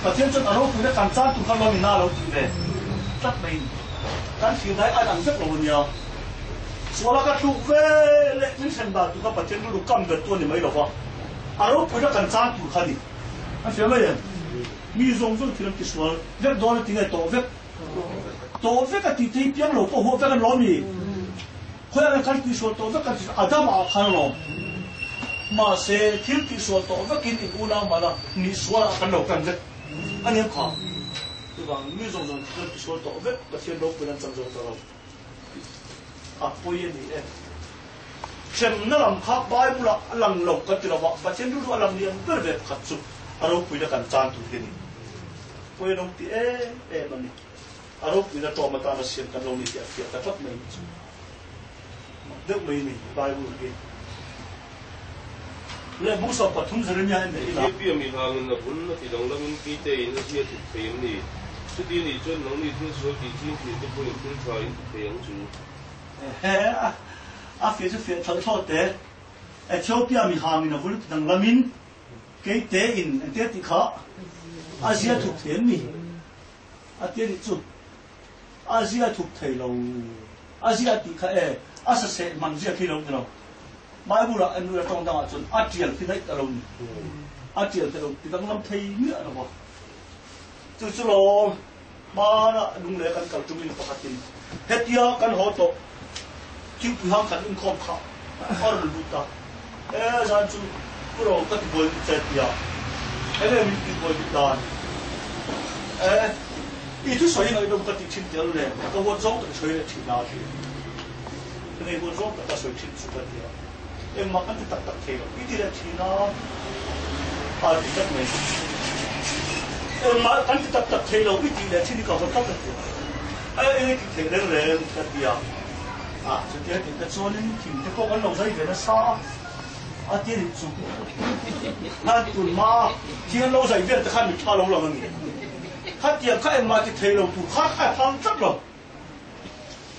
Pathian chuan a ropuina kan chan tur kha lawm in a lo tih ve tlat mai in kan thlir dai a dang vek lo a nia. Suala ka thluk ve leh min hren dan tur kha Pathian rilru kam ber tu a ni mai lo va, a ropuina kan chan tur kha a ni. A hria mai em? Mi zawng zawng thil an ti sual vek dawn a ti nge tawh vek? Tawh vek a tih te hi piang lo pawh huah vek an lawm i. Khawiah nge kan tihsual tawh vek kan ti Adama ah khan a lawm. Mahse thil tihsual tawh vekin in unau mana nihsual ah kan lo tan vek a ni ang kha. Chuvang mi zawng zawng thil kan tihsual tawh vek Pathian ropuiin an chang zo ta lo tih a pawi a ni e. Hremna lam kha Bible ah a lang lo kan ti lo va, Pathian rilru a lang lian ber ve pakhat chu a ropuina kan chan tur hi a ni. Pawi a lo ti em em a ni. A ropuina ṭawm atana siam kan lo ni tih a fiah ta tlat mai chu mak deuh mai a ni Bible hi. Leh bung 13 Jeremiah en leh ila. Ethiopia mi hangin a bul a ti danglamin Pite in a zia thup thei em ni? Chuti nih chuan nangni thil sual tih ching thin te pawhin thil tha in ti thei ang chu. He a fiah chu fiah thlawh thlawh teh. Ethiopia mi hangin a bul a ti danglamin Keite in engtia tih kha a zia thup thei em ni? A ti a nih chu. A zia thup thei lo. A zia tih kha e, a sa seh hman zia khi lo ti lo. Bible ah en ula tawng dangah chuan a tial khi daih ta lo ni. A tial te lo ti danglam thei miah lo va. Chu chu lawm hmanah lunglei kan kal tum in pakhatin hetia kan haw tawh thingpui hang khat inkhawm kha a rawn lut a. E zan chu pu ro ka ti buai duh che tia enge min ti buai duh dan e i thusawi ngaihnawm ka tih thin tel nen ka huat zawng tak i sawi leh thin a ti ka nei huat zawng tak ka sawi thin chu ka tia engmah kan ti tak tak thei lo i ti leh thin a a ti tlat mai engmah kan ti tak tak thei lo i tih leh thin hi ka haw tlat a tia e enge tih theih reng reng ka tia. A, chutia tih te chuanin thing te pawh kan lo zai ve nasa a, a ti rit chu. Khan tun hma a thing an lo zai vel te khan mitthla lo lang a ni. Khatiang kha engmah ti thei lo tur khan a phang tlat lo.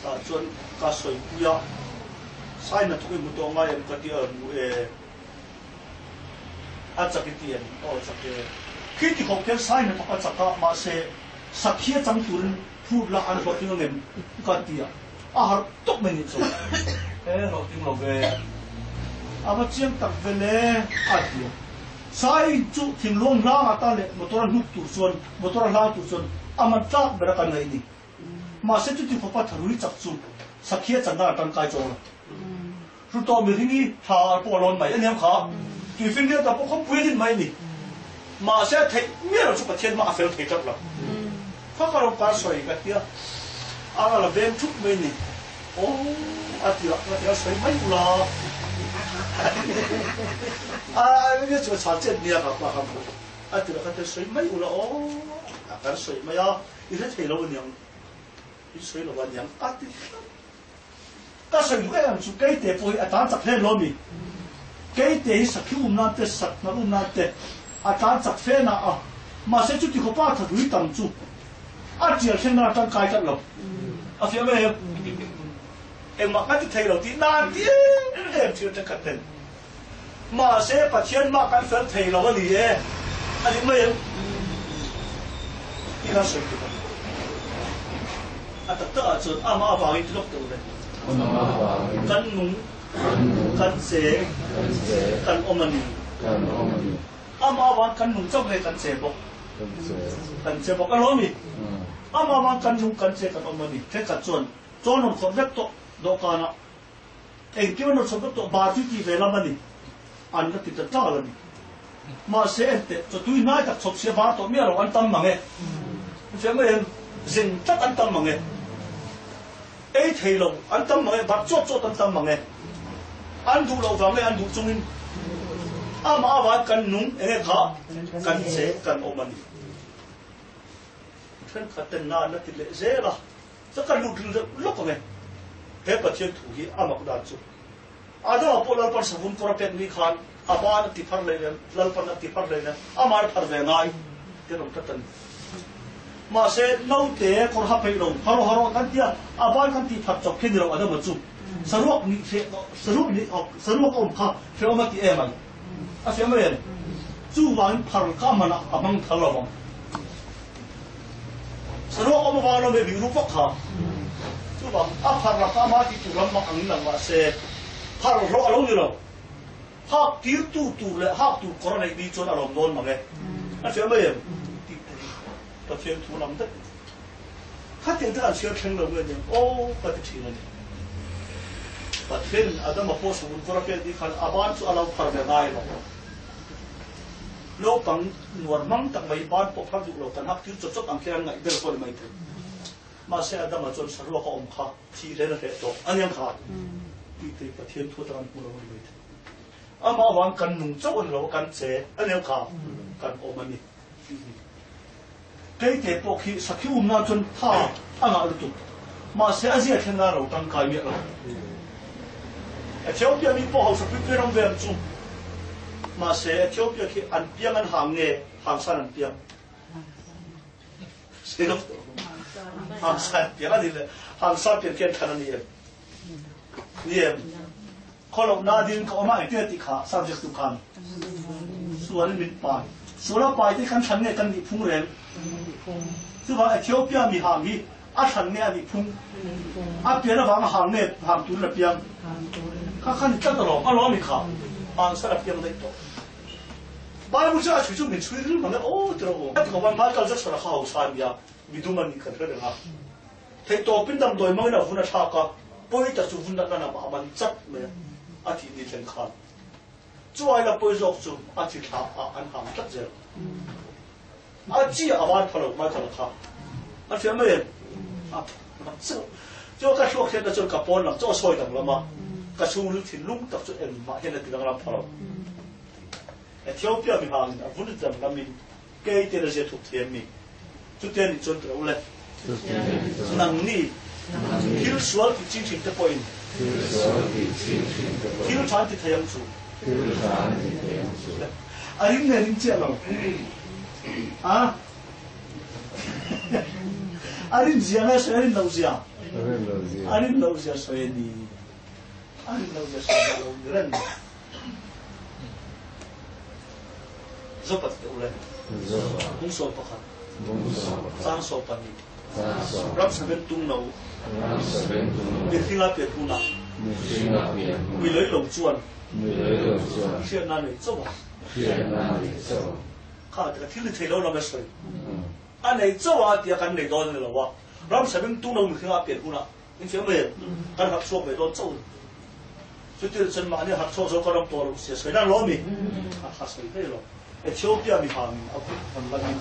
Tah chuan ka sawi pui a, Sai hnathawk i hmu tawh ngai em ka ti a, hmu e. A chak i ti em? Aw chak e. Khi ti khawp khian sai hnathawk a chak a, mahse sakhia chang turin phut la an hlawhtling angem ka ti a. A harh tawp mai nih chu. He hlawhtling lo ve. A va chiang tak ve le a ti a. Sai chu thinluang hlang atan leh motor a hnuk tur chuan, motor a hlang tur chuan a man tlak ber a kan ngaih ni. Mahse chuti khawpa tharui chak chu sakhia chan dan a tangkai chawng lo. Hrutawh mihring hi thla al pawh a lawn mai aniang kha. Tuifinriat ah pawh khawpui a din mai a ni. Mahse a theih miah lo chu Pathian hma a fel thei tlat lo. Kha ka lo kar sawi ka tia a la veng thup mai a ni. Aw a ti a, ka ti a sawi mai ula. A enge chu a chhan chet nia ka pa kha hmu. A ti a ka ti a sawi mai ula aw a kan sawi mai a, i hre thei lo aniang, i sawi lo aniang a ti tlat. Ka sawi duh em chu keite pawh hi a tlan chak hle lo mi. Keite hi sakhi um nan te, sak hnalh um nan te a tlan chak fe na a, mahse chuti khawpa tha hrui tam chu a tial thleng nan a tangkai tlat lo. A fiah mai em? Engmah kan ti thei lo tih nan ti em em thil thenkhat ten. Mahse Pathian mah kan fel thei lo a ni e, a ni mai em? Tih khan sawi tur a ni. A tak takah chuan amah avangin ti lawk tawh le. Kan nung, kan che, kan awm a ni. Amah avang kan nung chauh nge kan che bawk? Kan che bawk alawm i. Amah avang kan nung, kan che, kan awm a ni. Thenkhat chuan chaw nawm khawrh vek tawh dawhkanah. Engkim an rawn chhawp vek tawh, bar chu ti ve lam a ni. An la ti ta tal a ni. Mahse enteh, chawtui hnai tak chhawp sia bar tawh miah lo an tam mang e. Hriat mai em? Zeng tlat an tam mang e. Ei thei lo an tam mang e, bar chawt chawt an tam mang e. An duh loh vang nge an duh chungin amah avang kan nung enge kha kan che kan awm a ni. Thenkhat ten na an la ti leh zel a, chuan kan lut deuh lawk ang e. He Pathian thu hi a mak dan chu Adama pawh Lalpan savun kawr a pek ni khan a ban a ti phar leh nen, Lalpan a ti phar leh nen, amah a phar ve ngai te an awm tlat a ni. Mahse, naute kawr ha peih lo, haraw haraw kan tia, a ban kan tih phar chawp khi ni lo Adama chu. Saruak nih hreh, saruak nih, saruak a awm kha hrehawm a ti em ai. A fiah mai em? Chuvangin phar kha a hmanah a hmang thar lo vang. Saruak awm avang lo mai bik rup vak kha. Chuvang a phar la kha ama tih tur lam mak angin lang mahse phar hlawh a lo ni lo. Hak tir tu tur leh hak tur kawr a neih ni chuan a lawm dawn mang e. A fiah mai em? Tih te hi Pathian thu lam daih. Khatiang te an chhiar thleng lo nge aniang aw ka ti thin a ni. Pathian in Adama pawh savun kawr a pek ni khan a ban chu a lo phar ve ngai lo. Naupang nuar hmang tak mai ban pawh phar duh lo kan hak tir chawt chawt ang khian an ngaih ber pawh a ni mai thei. Mahse Adama chuan saruak a awm kha thih hlen a hleh tawh aniang kha tih te Pathian thu atang an hmu lo a ni mai thei. Amah avang kan nung chauh a ni lo a kan che aniang kha kan awm a ni. Keite pawh khi sakhi um nan chuan tha a ngah lutuk. Mahse a zia thlen nan a lo tangkai miah lo. Ethiopia mi pawh hausa pui pui an awm ve ang chu. Mahse Ethiopia khi an piang an hang nge hang san an piang? Hang san an piang a ni le. Hang san pian khi an thlan a ni em? Ni em? Khawloh na ding ka awm a engtin a tih kha subject tu khan sual in min pai. Sual a pai te kan thlan nge kan nih phung reng. Chuvang Ethiopia mi hang hi a thlan nge a nih phung. A pian avang a hang nge hang turin a piang. Kha kha ni tlat alawm a lawm i kha hang sar a piang daih tawh. Bible chu a chhui chu min chhui ril mang e aw ti rawh u. A ti khawp a Michael Jackson a kha hausa a nia midum a nih kan hre reng a. Theihtawpin damdawi hmangin a vun a thlak a, pawi tak chu vun natna lamah a man chat mai a, a thih ni thleng khan. Chu aila pawi zawk chu a thi thla ah an hang tlat zel. A chi a van pha lo Michael a kha. A hria mai em? A chu chu ka hruak hian chuan ka pawn lam chu a sawi danglam a, ka chhungril thinlung tak chu engmah hian a ti danglam pha lo. Ethiopia mi hangin a vun danglamin Kei te na zia thuk thiam mi chutia nih chuan tilo le. Nang ni thil sual ti ching thin te pawhin thil tha an ti thei ang chu. A ring nge ring chiah lo? A A rin zia nge sawi a rin loh zia? A rin loh zia sawi a ni. A rin loh zia sawi lo ni reng. Zopat te ule. Bung 11. Chang 12. Ram saben tung no. Mihring a pian hunah. Mi lei lo chuan. Hriatna nei chauh a. Kha tika thil ni thei lo lam a sawi. A nei chauh a tia kan nei dawn a ni lo a. Ram saben tung no mihring a pian hunah. In fiam ve, kan harh chhuak ve dawn chauh. Chuti chuan mahni harh chhuak zo ka ram tawh lo sia sawi nan lo mi? A kha sawi hle lo. Ethiopia mi hangin a kut han lamin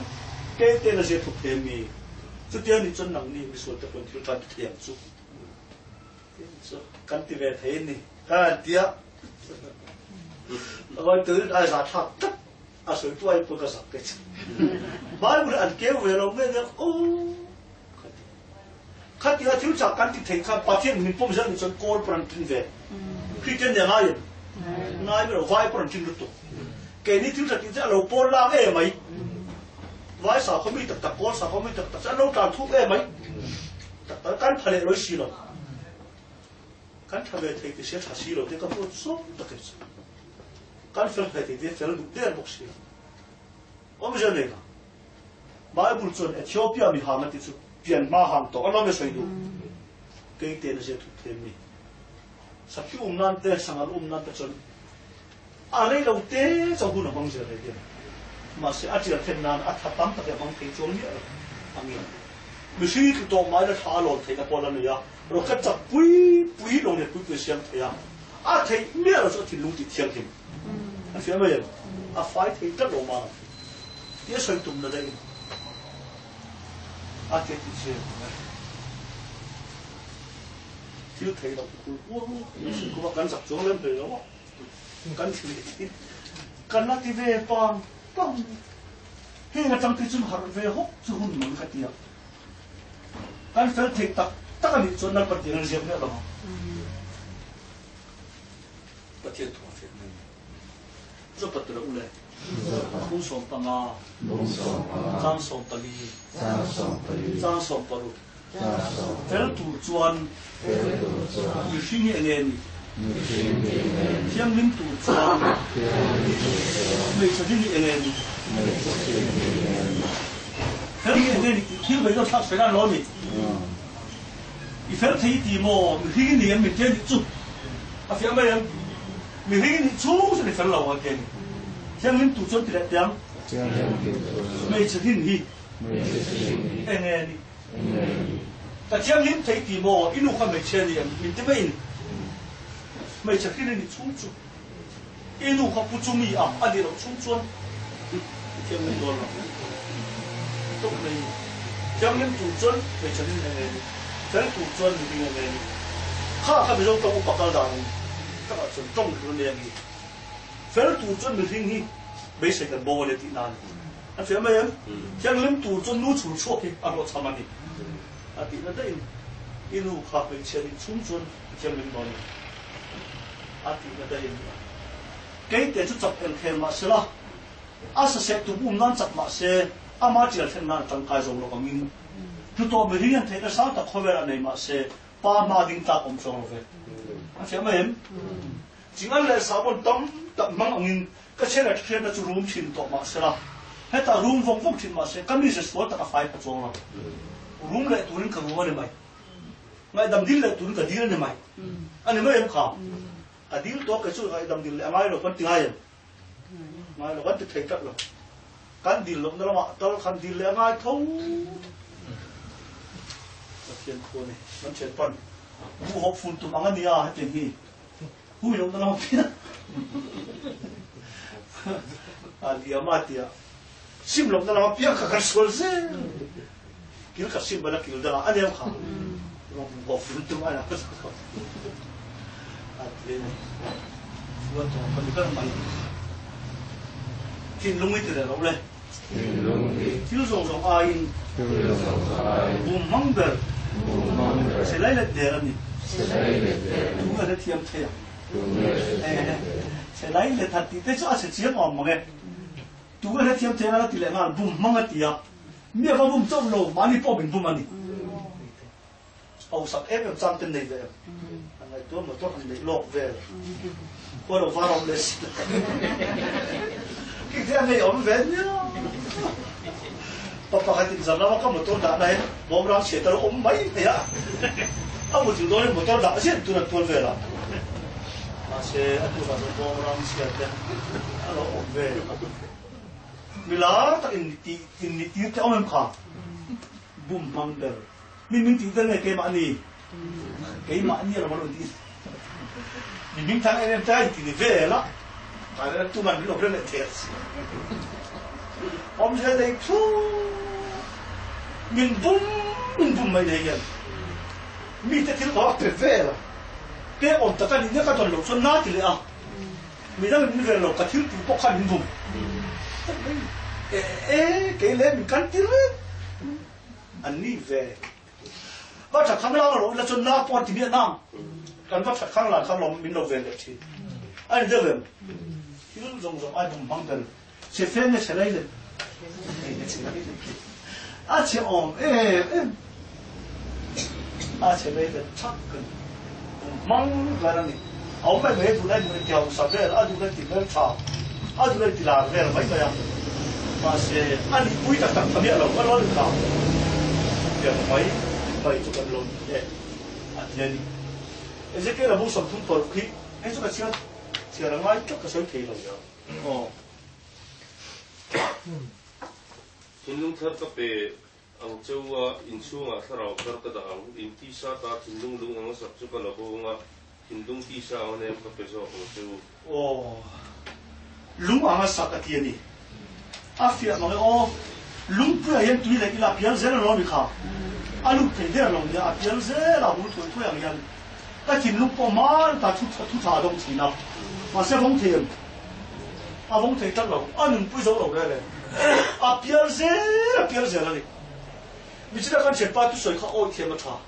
kei te na zia thuk thei mi? Chutia nih chuan nangni misual te pawn thil tan ti thei ang chu. Chu kan ti ve thei ni. Kan tia. Awai tuin ai za thlak tlat. A sawi tu ai pawn ka zak te chu. Bible an keu ve lo nge nge o. Khatia thil chak kan ti thei kha Pathian min pawm zel nih chuan kawl pawh an tling ve. Kristian nia ngai em? Ngai mai lo, vai pawh an tling lutuk. Keini thil tha tih chu a lo pawn lang em mai. Vai sakhaw mi tak tak, kawl sakhaw mi tak tak chu an lo tlan thuk em mai. Tak tak kan pha leh lawih si lo. Kan tha ve thei ti sia tha si lo te ka hmuh zawng tak e chu. Kan fel ve thei ti fel duh der bawk si lo. Awmzia nei lo. Bible chuan Ethiopia mi hang a tih chu pian hma hang tawh a lawm e sawi duh. Kei te na zia thup thei em ni? Sakhi um nan te, sangal um nan te chuan a rei lo te chauh hun a hmang zel rei hian. Mahse a tial then nan a tha tam tak hi a hmang thei chuang miah lo angin. Mihring tlu tawh mai la thla a lawn theihna pawh a la nei a, rocket chak pui pui lo lian pui pui a siam thei a. A theih miah lo chu a thinlung tih thianghlim an fiah mai em? A fai thei tlat lo mang tih a sawi tum na daih in a tia tih chian ang e. Thil thei lo kul kual in kuma kan zak chuang lem hlei lo a, kan thil hi kan la ti ve pang pang. Heng atang te chuan harh ve hawk chu hun mang ka ti a. Kan fel theih tak tak a nih chuan Lalpa tiang an ziak miah lo ang. Pathian thu a fiah mai a ni. Zopa tura u le. Bung 15, chang 14, chang 16. Fel tur chuan mihring hi enge ni? Thianghlim tur chuan hmeichhe hi enge ni? Fel hi enge ni tih thil vei zawk thlak sawi nan lo a ni. I fel thei i ti maw? Mihring i ni em min tia nih chu a fiah mai em? Mihring i nih chhung chuan i fel lo ang tia ni. Thianghlim tur chuan ti leh teh ang. Hmeichhe hrin hi enge ni? Ka thianghlim thei ti maw? I nu kha hmeichhia ni em? Min ti mai in hmeichhe hrin i nih chhung chu. I nu kha pu chu mi a a nih loh chhung chuan i thianghlim dawn lo. Tawp mai ni. Thianghlim tur chuan hmeichhe rin a ngei ni. Fel tur chuan mihring a ngei ni. Kha kha Mizo tawng upa kal dan a ni. Takah chuan tawng hlun a nei a ni. Fel tur chuan mihring hi beisei kan bo a ni tih na a ni. A fiah mai em? Thianghlim tur chuan nu chhul chhuak hi a hlawhchham a ni. A tihna daih in i nu kha hmeichhia nih chhung chuan i thianghlim dawn lo. A tihna daih a ni a. Keite chu chak eng thei mah sela, a saseh tum um nan chak mah se, ama tial thlen nan a tangkai zo lo angin, hlutawh mihring an theihna sang tak khawvel a nei mah se, pa hma ding tlak awm chuang lo ve. A fiah mai em? Chingal leh sahbawn tam tak hmang angin ka chhela thliatna chu rum thin tawh mah sela, hetah rum vawng vawng thin mah se, ka mize sual tak a fai pha chuang lo. Rum leh turin ka rum a ni mai. Ngaihdam dil leh turin ka dil a ni mai. A ni mai em kha? Ka dil tawh kei chu ngaihdam dil leh a ngai lo kan ti ngai em? Ngai lo kan ti thei tlat lo. Kan dil lohna lamah tal khan dil leh a ngai tho. Pathian thu a ni. Kan thian pan buhhawp fun tum ang a nia hetiang hi. Hui lohna lamah pian a liam a tia. Sim lohna lamah piang kha kan sual zel. Kil khat sim bala kil dangah a nem kha. Buhhawp fun tum a A ti a ni. Chuan tawng kha ni ber mai. Thinlung i ti reh loh le. Thil zawng zawng aiin bum hmang ber silai let der a ni. Tu nge hrethiam thei ang? Silai let han tih te chu a chhe chiang awm mang e. Tu nge hrethiam thei ang a ti leh nghal bum hmang a ti a. Mi a va bum chauh lo, mahni pawh min bum a ni. Hausak em em chang te nei ve em? An ngaihtuah motor han neih lawk vel. Khua lo var awm leh si lo. Khi khi a nei awm ve nia. Pa pakhat in zan lama ka motor dah na hian bawm rang chhiat a lo awm mai mai a. A mutil dawn in motor dah ziah tur an tual vel a. Mahse a tukah chuan bawm rang chhiat te a lo awm ve. Milar tak in ni tir te awm em kha? Bum hmang ber. Mi min tih tel nge keimahni? Keimahni a lo rawn ti. Mi hming thang em em te a inti ni vel a, kai leh tuman min lo hre leh thei si. Awmzia nei thu min bum min bum mai nei hian mite thil ka pe vel a, pek awm tak a nih nia ka dawn loh chuan na ti leh a, midang in min vel lo ka thil tih pawh khan min bum. E e kei leh min kan ti reng. An ni ve. Va that khang lang lo ila chuan na pawh an ti miah nang. Kan va that khang lan kha lawm min lo ven leh thin. A ni deuh em? Thil zawng zawng ai bum hmang ber. Che fe nge che lai le? A che awm em em. A che lai le thak kan bum hmang ber a ni. A awm mai mai a duh lai duh lai ti hausa vel, a duh lai ti hmeltha, a duh lai ti lar vel mai mai a. Mahse, a nihpui tak tak tha miah lo, ka lo kha piang mai mai chu kan lo ni e, a ti a ni. Ezekiel-a bu 36 hi hei chu ka chhiar chhiar a ngai tlat ka sawi thei lo. Aw. Thinlung thar ka pe ang cheu a, inchhungah thlarau thar ka dah ang, intisa ta thinlung lung ang a sak chu ka la bo ang a. Thinlung tisa ang a nem ka pe zawk ang che u. Aw, lung anga sak a ti a ni. A fiah mang e aw. Lungpuiah hian tui leh ila a pial zel alawm i kha. A lut thei der lo nia, a pial zel a hul thuai thuai ang hian ka thinlung pawh hman ta thu thu tha a dawng thin a. Mahse a vawng thei em? A vawng thei tlat lo. A nunpui zo lo rel e. A pial zel a pial zel a ni. Michina kan thianpa thusawi kha awi thiam a tha.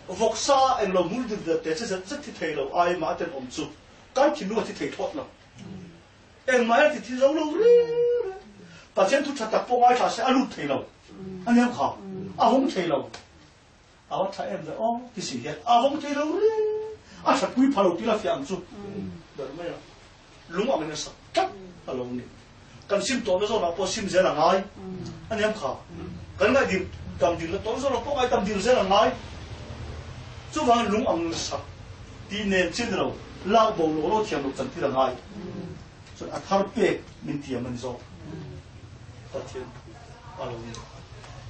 Vawksa eng lo hmul dil dil te che zet zet thi thei lo ai mah ten awm chu kan thinlung a thi thei thawt lo. Engmah hian ti thi zo lo reng reng. Pathian thu tha tak pawh ngaithla se a lut thei lo. A nia kha. A vawng thei lo. A va tha em ve aw ti si hian a vawng thei lo reng. A that pui pha lo ti la fiah ang chu. Ber mai a. Lung ang in a sak tlat a lo ni. Kan sim tawhna zawnah pawh sim zel a ngai. A nia kha. Kan ngaih dam dil na tawn zawnah pawh ngaidam dil zel a ngai. Chuvangin lung ang in a sak tih nen chian ni lo, lak bo lo lo thiam lo chan tir a ngai. Chuan a thar pek min tiam a ni zawk. Pathian thu a lo ni.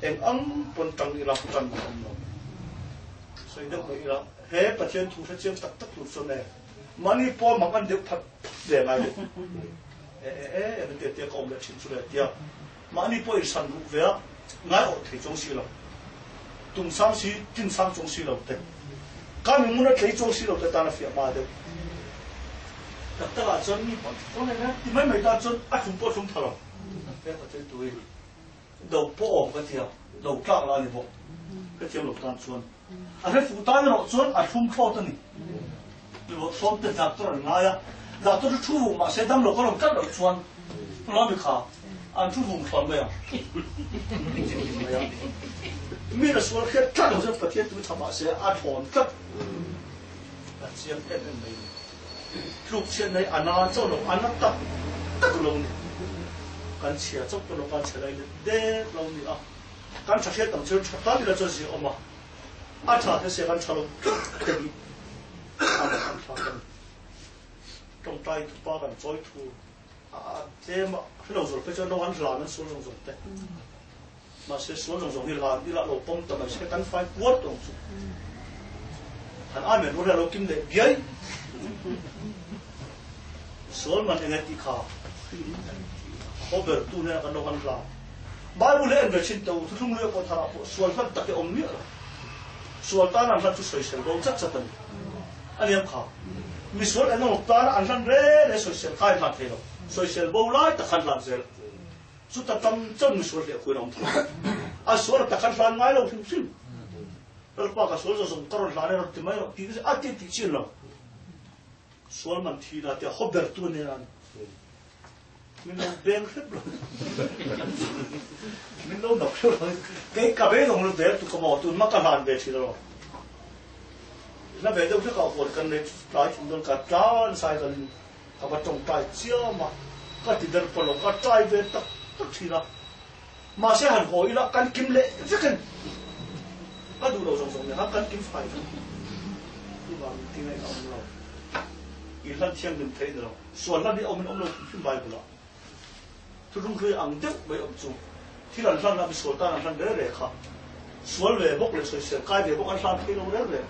Eng ang pawn tang ila tan a awm lo. Sawi deuh mai ila, he Pathian thu hre chiang tak tak tur chuan e, mahni pawl mang an deuh phat phat ve ngai lo. E e e, eng tia tia ka awm leh thin chu le tia. Mahni pawh in san ruh ve a, ngai awh thei chuang si lo. Tum sang si, tin sang chuang si lo te. Ka mi mun a tlei chuang si lo te tan a fiah hma deuh. Tak tak ah chuan mi pawh chuan eng e ti mai mai tan chuan a thlum pawh a thlum tha lo. He Pathian tu hi do pawh awm ka tia, do tlak la a ni bawk. Ka thiam lo tan chuan. A hre fuh tan erawh chuan a thlum thlawt a ni. Ruah sawm te doctor an ngai a, doctor chu thu vung mahse dam lo ka rawn tlat loh chuan Lawmi kha an thu vung thlawn mai ang. Mai a. Mi na sual hriat tlat lo chuan Pathian tu tha mahse a thlawn tlat. A chiang em em mai ni. Tluk chhiat na hi a na chauh lo, a na tak tak lo ni. Kan chhia chauh pawh lo kan chhe lai let dek lo ni a. Kan tha hriat ang chuan tha tal ila chuan zia awm a. A tha te sia kan tha lo tlat te hi a mak an thlak a ni. Tawngtai thupa kan chawi thu a tlem a, hrelo zawr phei chuan lo an hlan an sual zawng zawng te. Mahse sual zawng zawng hi hlan ila lo pawm ta mai se kan fai puar tawng chu. Han amen rual hi a lo kim leh biai. Sual man enge tih kha a haw ber tu hnenah kan lo han hlan. Bible hi en ve thin teh u, thuthlung luia pawh tharah pawh sual hlan tak hi a awm miah lo. Sual tan an hlan chu sawisel bo chat chat a ni. A liam kha. Misual eng emaw tana an hlan re re sawisel kha a inhlan thei lo. Sawisel bo lai tak khan hlan zel. Chuta tam chuan misual hleh khuin a awm thei. A sual tak khan hlan ngai lo hrim hrim. Lalpa ka sual zawzawng ka rawn hlan e rawn ti mai rawh tih a ti tih chin lo. Sual man thi na tia haw ber tu nen an min lo beng hrep lo min lo nok hrep lo kei ka be dong lo der tu ka mo tun ma ka hlan ve thin lo na ve deuh hlek a huan kan nei tlai thin don ka tlan sai kan ka va tawng tai chiam a ka ti der pawh lo ka trai ve tak tak thin a mahse han haw ila kan kim leh vekin ka duh lo zawng zawng nen khan kan kim fai vek chuvangin ti ngaihna awm lo in hlan thianghlim theih ni lo sual hlan hi a awmin awm lo hrim hrim Bible ah thuthlung hlui ang deuh mai awm chu thil an hlan a misual tan an hlan reng reng kha sual ve bawk leh sawisel kai ve bawk an hlan thei lo reng reng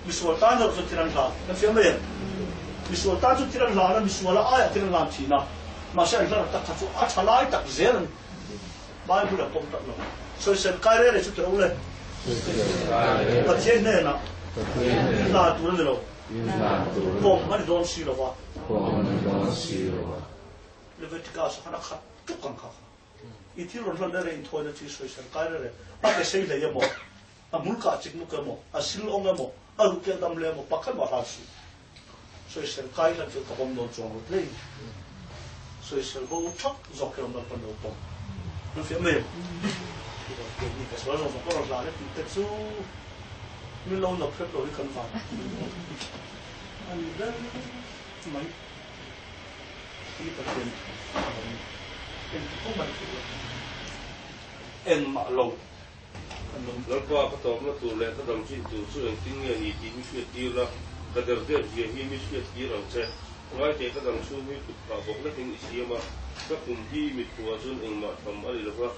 misual tan erawh chuan thil an hlan kan fiam mai em misual tan chu thil an hlan a misual a aiah thil an hlan thin a mahse an hlan tak kha chu a tha lai tak zel a ni Bible a pawm tak lo sawisel kai reng reng chu tiro le Pathian hnenah hla tur a ni lo pawm a ni dawn si lova Leviticus khan a khat tuk ang kha kha I thil rawn hlan rere inthawina chi sawisel kai rere a ke sei hlei emaw, a hmul kah chik nuk emaw, a sil awng emaw, a ruh kel dam le emaw pakhat mah hlan suh. Sawisel kai hlan chu ka pawm dawn chuang lo tlei. Sawisel bo thak zawk hi rawn lalpan lo pawm. Nan fiah mai em? Keini ka sual zawng zawng ka rawn hlan e tih te chu min lo nawp hrep lo hi kan vang a ni ber mai. Hi Pathian thu a lo ni. Engti pawh man theih lo. Engmah lo kan lo ni. Lalpa ka tawpna tur leh ka dam chin tur chu engtin nge ni tih mi hriat tir la, ka der dep zia hi mi hriat tir ang che. Ngaite ka dam chhung hi kut phah bawk lekin i siam a, ka kum hi mithuah chuan engmah tham a ni lo va,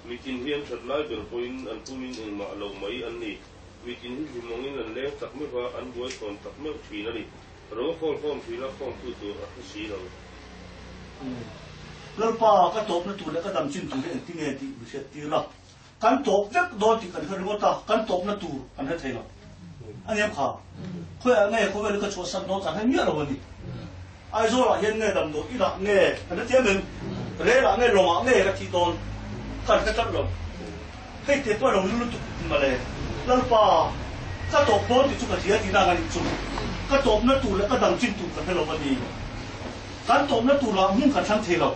mitin hi an that lai ber pawhin an pumin engmah lo mai an ni. Mitin hi hlimawngin an leng tak meuh a, an buai thawn tak meuh thin a ni. Ro a khawl khawm thin a, khawmtu tur a hre si lo. Lalpa, ka tawpna tur leh ka dam chin tur hi engtinge tih mi hriat tir la. Kan tawp vek dawn tih kan hre ringawt a, kan tawpna tur kan hre thei lo. A niam kha, khawiah nge khawvel hi ka chhuahsan dawn kan hre miah lo a ni. Aizawlah hian nge damdawi inah nge kan hre thiam em? Relah nge lawngah nge ka thih dawn kan hre tlat lo. Hei te pawh a lo lu lutuk mawle. Lalpa, ka tawp dawn tih chu ka hria tihna ang a nih chu. Ka tawpna tur leh ka dang chin tur ka hre lo a ni. Kan tawpna turah hmun kan thlang thei lo.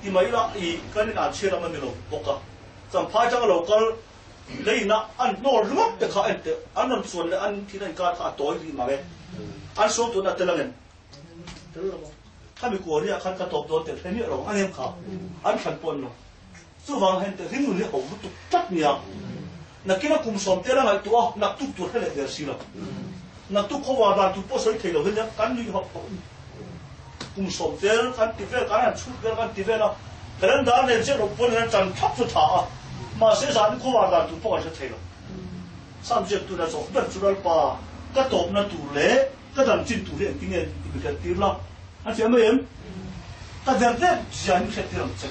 Ti mai ila i kan in an chhiat lam a ni lo bawk a. Champhai atanga lo kal leiin a an hnawl ringawt te kha en teh an rawn chuan leh an thil a inkar kha a tawi rih mang e. An sawm tun a tel ang em? Tel lo ang. Khami kuariah khan ka tawp dawn tel hre miah lo ang a nem kha. An thlan pawh an lo. Chuvang hian teh ringnun hi a ho lutuk tlat nia. Nakin a kum sawm tel a ngaihtuah a, naktuk tur hre leh der si lo. Naktuk khawvar dan tur pawh sawi thei lo hian nia kan nuih hawk hawk a ni. Kum sawm tel kan ti vel, kan han chhut vel kan ti vel a, calendar nen chiah loh pawn hian tan thlap chu tha a, mahse zan khawvar dan tur pawh kan hre thei lo. Sam ziak tuna zawh ber chu Lalpa ka tawpna tur leh ka dam chin tur hi engtin nge tih mi hriat tir la, a ti mai em? Ka der dep zia hi mi hriat tir ang che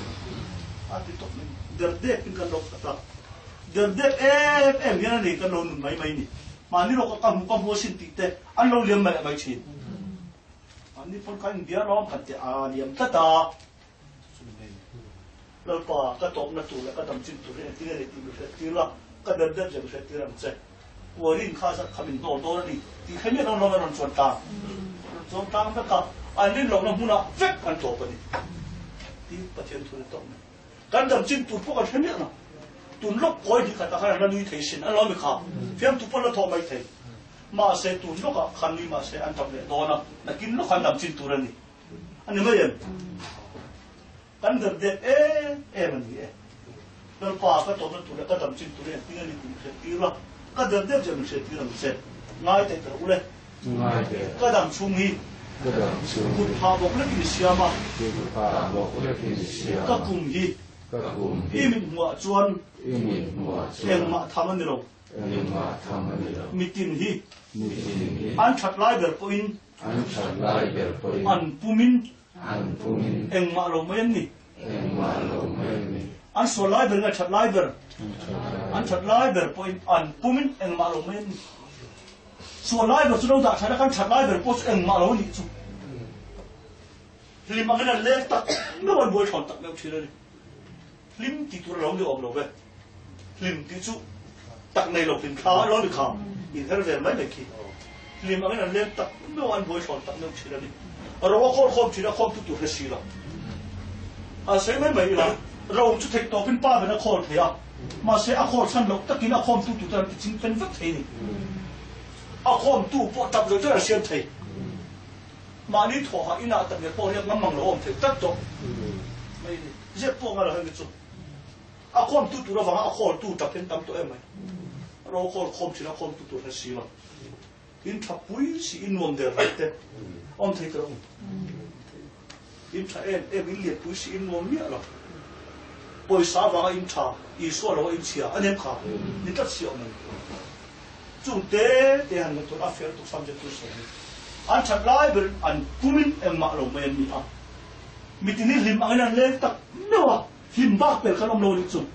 a ti tawp mai. Der dep in kan lo khat a, der dep em em hian a nei kan lo nun mai mai ni. Mahni rawk a ka hmu ka hmu asin tih te an lo liam mai mai thin. Mahni pawn kan inbia lawm kan ti a liam tlat a. Lalpa, ka tawpna tur leh ka dam chin tur hi engtin nge ni tih mi hriat tir la, ka der dep zia mi hriat tir ang che. Kuarin kha zat kha min hnawl dawn a ni tih hre miah dawn lo a rawn chuan tlang. Rawn chuan tlang vek a, an rin lohna hmunah vek an tawp a ni tih Pathian thu in a tawp mai. Kan dam chin tur pawh kan hre miah lo. Tun lawk kawi hnih khatah khan an la nui thei sin, an lo mi kha fiamtu pawh an la thawh mai thei. Mahse tun lawkah khan nui mahse an tap leh dawn a, nakin lawk an dam chin tur a ni. A ni mai em? Kan der dep em em a ni e. Lalpa ka tawpna tur leh ka dam chin tur hi engtin a ni tih min hriat tir la, ka der dep zia min hriat tir ang che. Ngai teh ber u le. Ngai teh. Ka dam chhung hi. Ka dam chhung hi. Kut phah bawk lekin i siam a. Kut phah bawk lekin i siam a. Ka kum hi. Ka kum hi. I mit hmuah chuan. I mit hmuah chuan. Engmah tham a ni lo. Engmah tham a ni lo. Mitin hi. Mitin hi. An that lai ber pawhin. An that lai ber pawhin. An pumin. An pumin. Engmah lo mai an ni. Engmah lo mai an ni. An sual lai ber nge that lai ber? An that lai ber pawhin an pumin engmah lo mai an ni. Sual lai ber chu lo dah that a, kan that lai ber pawh chu engmah lo a nih chu. Hlim angin an leng tak meuh an buai thawn tak meuh thin a ni. Hlim tih tur a lo ni awm lo ve. Hlim tih chu tak nei lo hlim thla a lo ni kha. Inher vel mai mai khi. Hlim angin an leng tak meuh a, an buai thawn tak meuh thin a ni. Ro a khawl khawm thin a, khawmtu tur hre si lo. A sawi mai mai ila, ro chu theih tawpin pa ber a khawl thei a, mahse a khawl chhan loh takin a khawmtu tur te an ti ching pen vek thei a ni. A khawmtu pawh tap lo ten an siam thei. Mahni thawhah inah tak nge pawh riak ngam mang lo awm thei tlat tawh mai a ni. Zep pawh ngai lo hemi chu. A khawmtu tur avanga a khawltu tap hian tam tawh em mai. Ro khawl khawm thin a khawmtu tur hre si lo. In tha pui si in nuam der rei te awm thei tawh ang. In tha em em in lian pui si in nuam miah lo. Pawisa avanga in tha Isua lo a in chhia a nem kha ni tlat si awm ani. Chung te te han ngaihtuah a fel tuk subject tu sawi hi. An that lai ber an pumin engmah lo mai an ni a. Mitin hi hlim angin an leng tak meuh a, hlim bak pel khan awm lo nih chu.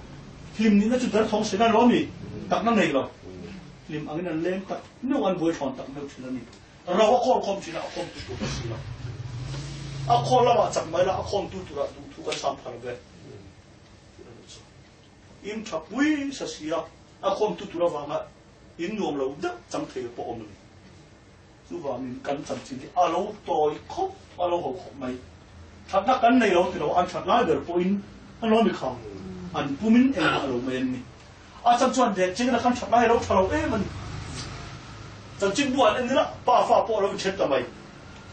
Hlim nihna chu derthawng sen a lo mi, takna nei lo. Hlim angin an leng tak meuh an buai thawn tak meuh thin a ni. Ro a khawl khawm thin a, a khawmtu tur a si lo. A khawl lamah chak mai la, a khawmtu turah duhthu kan sam phal ve. In tha pui sa si a, a khawmtu tur avanga in nuam lo deuh chang thei pawh awm a ni. Chuvangin kan chanchin hi a lo tawi khawp, a lo ho khawp mai. Thatna kan nei lo ti lo, an that lai ber pawhin an lo ni kha, an pumin engmah lo mai an ni. A chan chuan dek chengin a kan that lai a lo tha lo em a ni. Chanchin bu an en ila, pa fa pawh a lo inthen ta mai,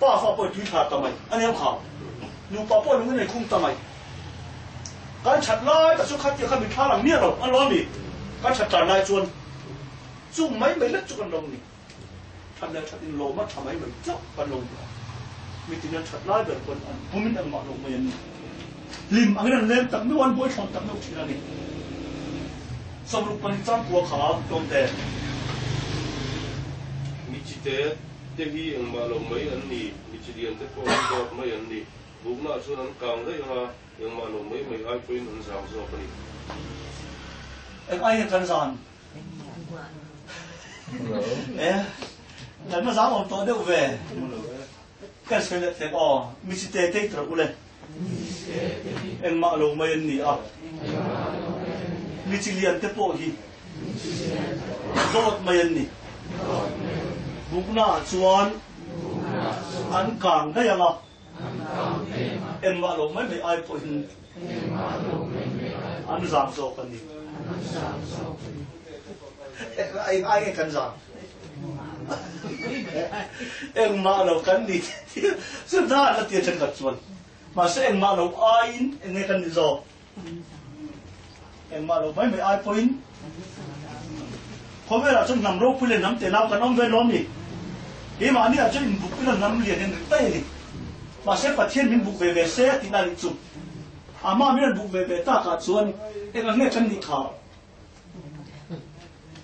pa fa pawh i tui thla ta mai a nia kha, nupa pawh lung in ei khung ta mai. Kan that lai tak chu khatia kha mitthla lang miah lo an lo ni, kan that tlan lai chuan chung mai mai lek chu kan lo ni. That leh that in lawm a tha mai mai chauh kan lo ni a, mitin an that lai ber pawn an pumin engmah lo mai an ni. Hlim angin an leng tak meuh a, an buai thlawn tak meuh thin a ni. 62 chang kua kha tlawmte. Mi chite te hi engmah lo mai an ni, mi chi lian te pawh hi dawt mai an ni. Buknaah chuan an kang daih ang a, engmah lo mai mai ai pawhin an zang zawk a ni. Eng ai nge kan zan? E, kan va zang awm tawh deuh ve. Kan sawi leh tlek aw, mi chite te hi tura ule. Engmah lo mai an ni a, mi chi lian te pawh hi dawt mai an ni. Buknaah chuan an kang daih ang a, engmah lo mai mai ai pawhin an zam zawk a ni. Eng ai nge kan zam? Engmah lo kan ni chu dan a tia thenkhat chuan mahse engmah lo aiin eng nge kan ni zawk? Engmah lo mai mai ai pawhin khawvelah chuan hnam ropui leh hnam tenau kan awm ve lawm ni. Keimahni ah chuan inbuk ila hnam lian in rik daih a ni. Mahse Pathian min buk ve ve se a tihna nih chu. Amah min rawn buk ve ve takah chuan eng ang nge kan nih kha?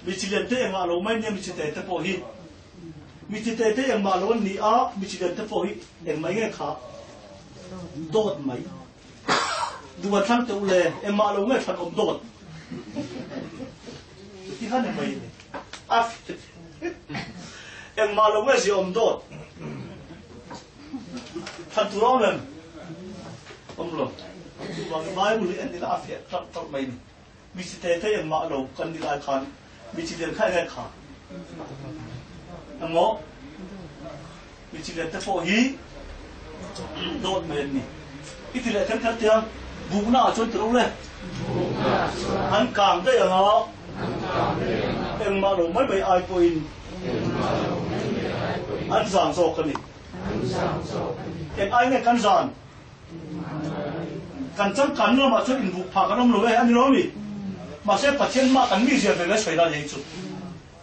Mi chi lian te engmah lo mai nia mi chi te te pawh hi mi chi te te engmah lo an ni a mi chi lian te pawh hi engmah nge kha dawt mai duh an thlang teh u le engmah lo nge thlan awm dawt ti khan engmah ni a engmah lo nge zia awm dawt thlan tur a awm em awm lo chuvangin Bible hi en ila a fiah tlat tlat mai ni. Mi chi te te engmah lo kan ni lai khan mi chi lian kha enge kha? Engmaw? Mi chi lian te pawh hi dawt mai an ni. I ti leh kher kher tiang bukna ah chuan ti ro le. An kang daih ang a, engmah lo mai mai ai pawhin an zan zawk a ni. Eng ai nge kan zan? Kan changkan lamah chuan inbuk phah kan awm lo e, a ni lo a mi? Mahse Pathian mah kan mizia ve ve sawi lai hi chu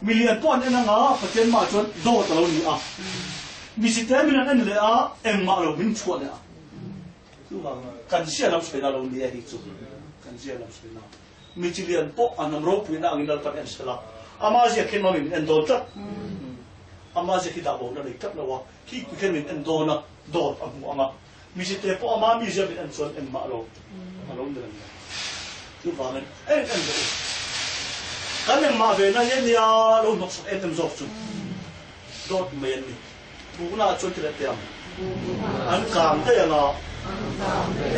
mi lian pawh an en anga Pathian mah chuan dawt a lo ni a, mi si te min an en leh a, engmah lo min chhuah leh a. Chuvang kan zia lam sawi na lo ni e hi chu kan zia lam sawi na. Mi chi lian pawh an awm ropuina angin Lalpan en sela, ama zia khin mami min en dawn tlat. Ama zia khi dah bo na nei tlat lo a, khi pui khan min en dawn a, dawt a hmu ang a. Mi chi te pawh ama mi zia min en chuan engmah lo a lo ni reng mai. Chuvangin en en rawh u. Kan engmah ve na hi a nia lo hnawksak em em zawk chu dawt mai an ni. Bukna ah chuan ti leh teh ang. An kang daih ang a,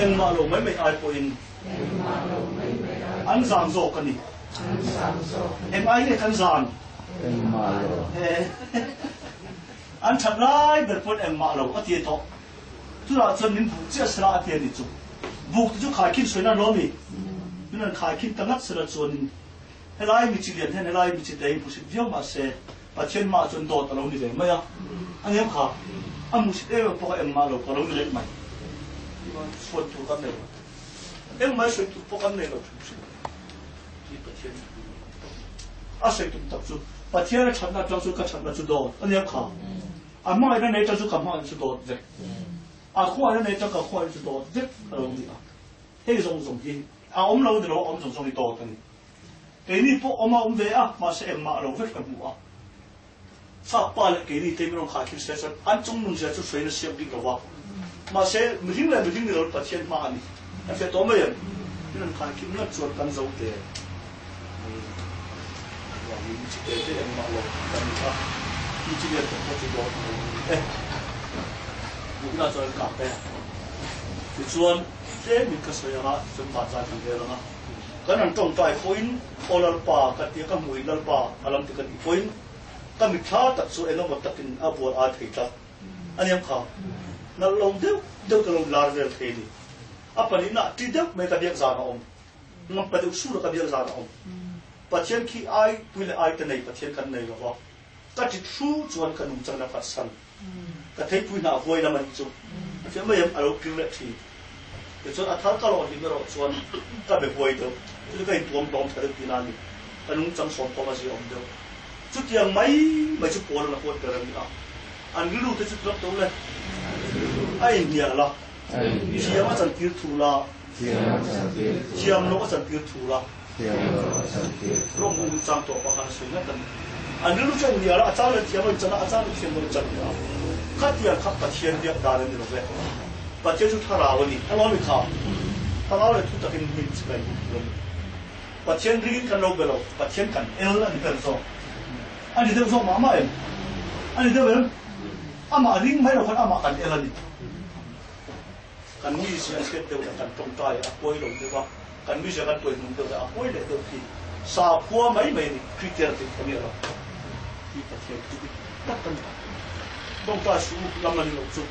engmah lo mai mai ai pawhin an zan zawk a ni. Eng ai nge kan zan? An that lai ber pawn engmah lo a ti tawh. Chutah chuan min buk chiah sela a ti a ni chu. Buk te chu khaikhin sawi nan lo a mi? Min rawn khaikhin ta ngat sela chuanin Helai mi chi lian hian helai mi chi te hi hmusit viau mah se, Pathian mah chuan dawt a lo ni ve mai a, a nem kha a hmusit em em pawh kha engmah lo ka lo ni leh mai. Suan tur kan nei lo, engmah i sawi tur pawh kan nei lo hrim hrim hi Pathian a sawi tum tak chu Pathian a thatna atang chuan ka thatna chu dawt a nem kha, a hmangaihna nei atang chu ka hmangaihna chu dawt vek, a khuaihna nei atang ka khuaihna chu dawt vek a lo ni a, hei zawng zawng hi a awm lo ni lo a awm zawng zawng hi dawt a ni. Keini pawh awm a awm ve a, mahse engmah lo vek ka hmu a. Sap pa leh keini te min rawn khai thil se chuan an chung nun zia chu hruain a siam bik lo va. Mahse mihring leh mihring ni lo Pathian hma a ni. Kan hriat tawh mai em? Min rawn khai kim ngat chuan kan zo te vangin mi chi te te engmah lo kan ni a, mi chi lian tak pawh chu dawt a lo ni e. Bukna chuan an kap e. Tichuan tlemin ka sawi ang a, tichuan vanzai kan rel ang a. Kan han tawngtai pawhin, Aw Lalpa, ka tia ka hmuhin Lalpa a lam ti ka tih pawhin, ka mitthla tak chu eng emaw takin a bual ai thei tlat a nia kha. Nalh lo deuh deuh ka lo lar vel thei a ni. A pahnihna ah ṭi deuh mai ka biak zan a awm. Ngampa deuh sur a ka biak zan a awm. Pathian khi ai pui leh ai te nei Pathian kan nei lo va. Ka ṭit hru chuan ka nungchang a phatsan. Ka theipui hna huai lam a nih chu. A fiah mai em? A lo kir leh ṭhin. Tichuan a thar ka lawh hlim erawh chuan ka be huai deuh. Chu chu ka intuam hlawm ṭha deuh tihna a ni. Ka nungchang sawm pawm a zia awm deuh. Chutiang mai mai chu Paul-a'n a huat ber a ni a. An rilru te chu tlawk deuh le. A inhnial a. Thiam a chantir thu la. Thiam loh a chantir thu la. Thiam lo a chantir thung Rawng a. Rawng chang tawh pah khan a sawi ngat a ni. An rilru chu a inhnial a, a chang leh thiam lo in chan a, a chang leh thiam lo in chan leh a. Khatiang kha Pathian biak dan a ni lo ve. Pathian chu thlarau a ni. A lawm i kha. Thlarau leh thu takin min chibai buk tur a ni. Pathian ringin kan lo be lo, Pathian kan el a ni ber zawk. A ni deuh zawk mah mah em? A ni deuh em? Amah ring mai lo khan amah kan el a ni. Kan mizia a hriat deuh leh kan tawngtai a pawi lo deuh a, kan mizia kan tuai hnung deuh leh a pawi leh deuh khi sakhua mai mai a ni, Kristian tih ka nia lo. Hi Pathian thu dik tak a ni. Tawngtai suh u, lam a ni lo chu.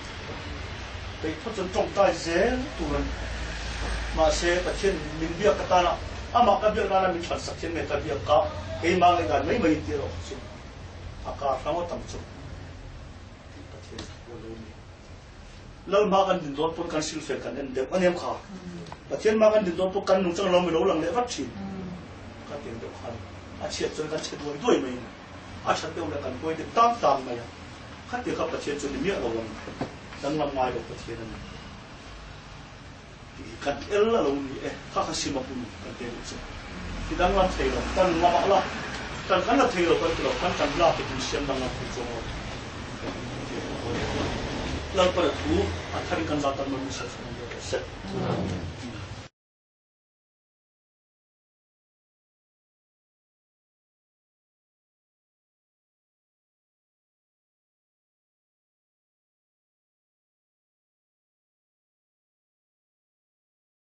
Peih phawt chuan tawngtai zel tur a ni. Mahse, Pathian min biak ka tana, amah ka biak nana min thlansak hian nge ka biak ka, keimah ngaihdan mai mai inti erawh kha chu a kar hla ngawt ang chu tih Pathian thu a lo ni. Lal hma kan din dawn pawn kan silfel kan en deuh a niam kha. Pathian hma kan din dawn pawh kan nungchang lo mi lo lang leh vat thin. Ka tiang deuh khan a chhiat chuan kan chhe duai duai mai a ni. A that deuh leh kan huai deuh tang tang mai a. Khatia kha Pathian chu ni miah lo ang. Danglam ngai lo Pathian a ni. Tih hi kan el a lo ni e. Kha kha sim a hun kan te duh chu. Ti danglam thei lo. Kan lamah la kan kan la thei lo kan ti lo. Kan kan lak hi siam danglam thei chuang lo. Lalpa thu a tharin kan zat tan man min sawt chhuah ang deuh rawh se.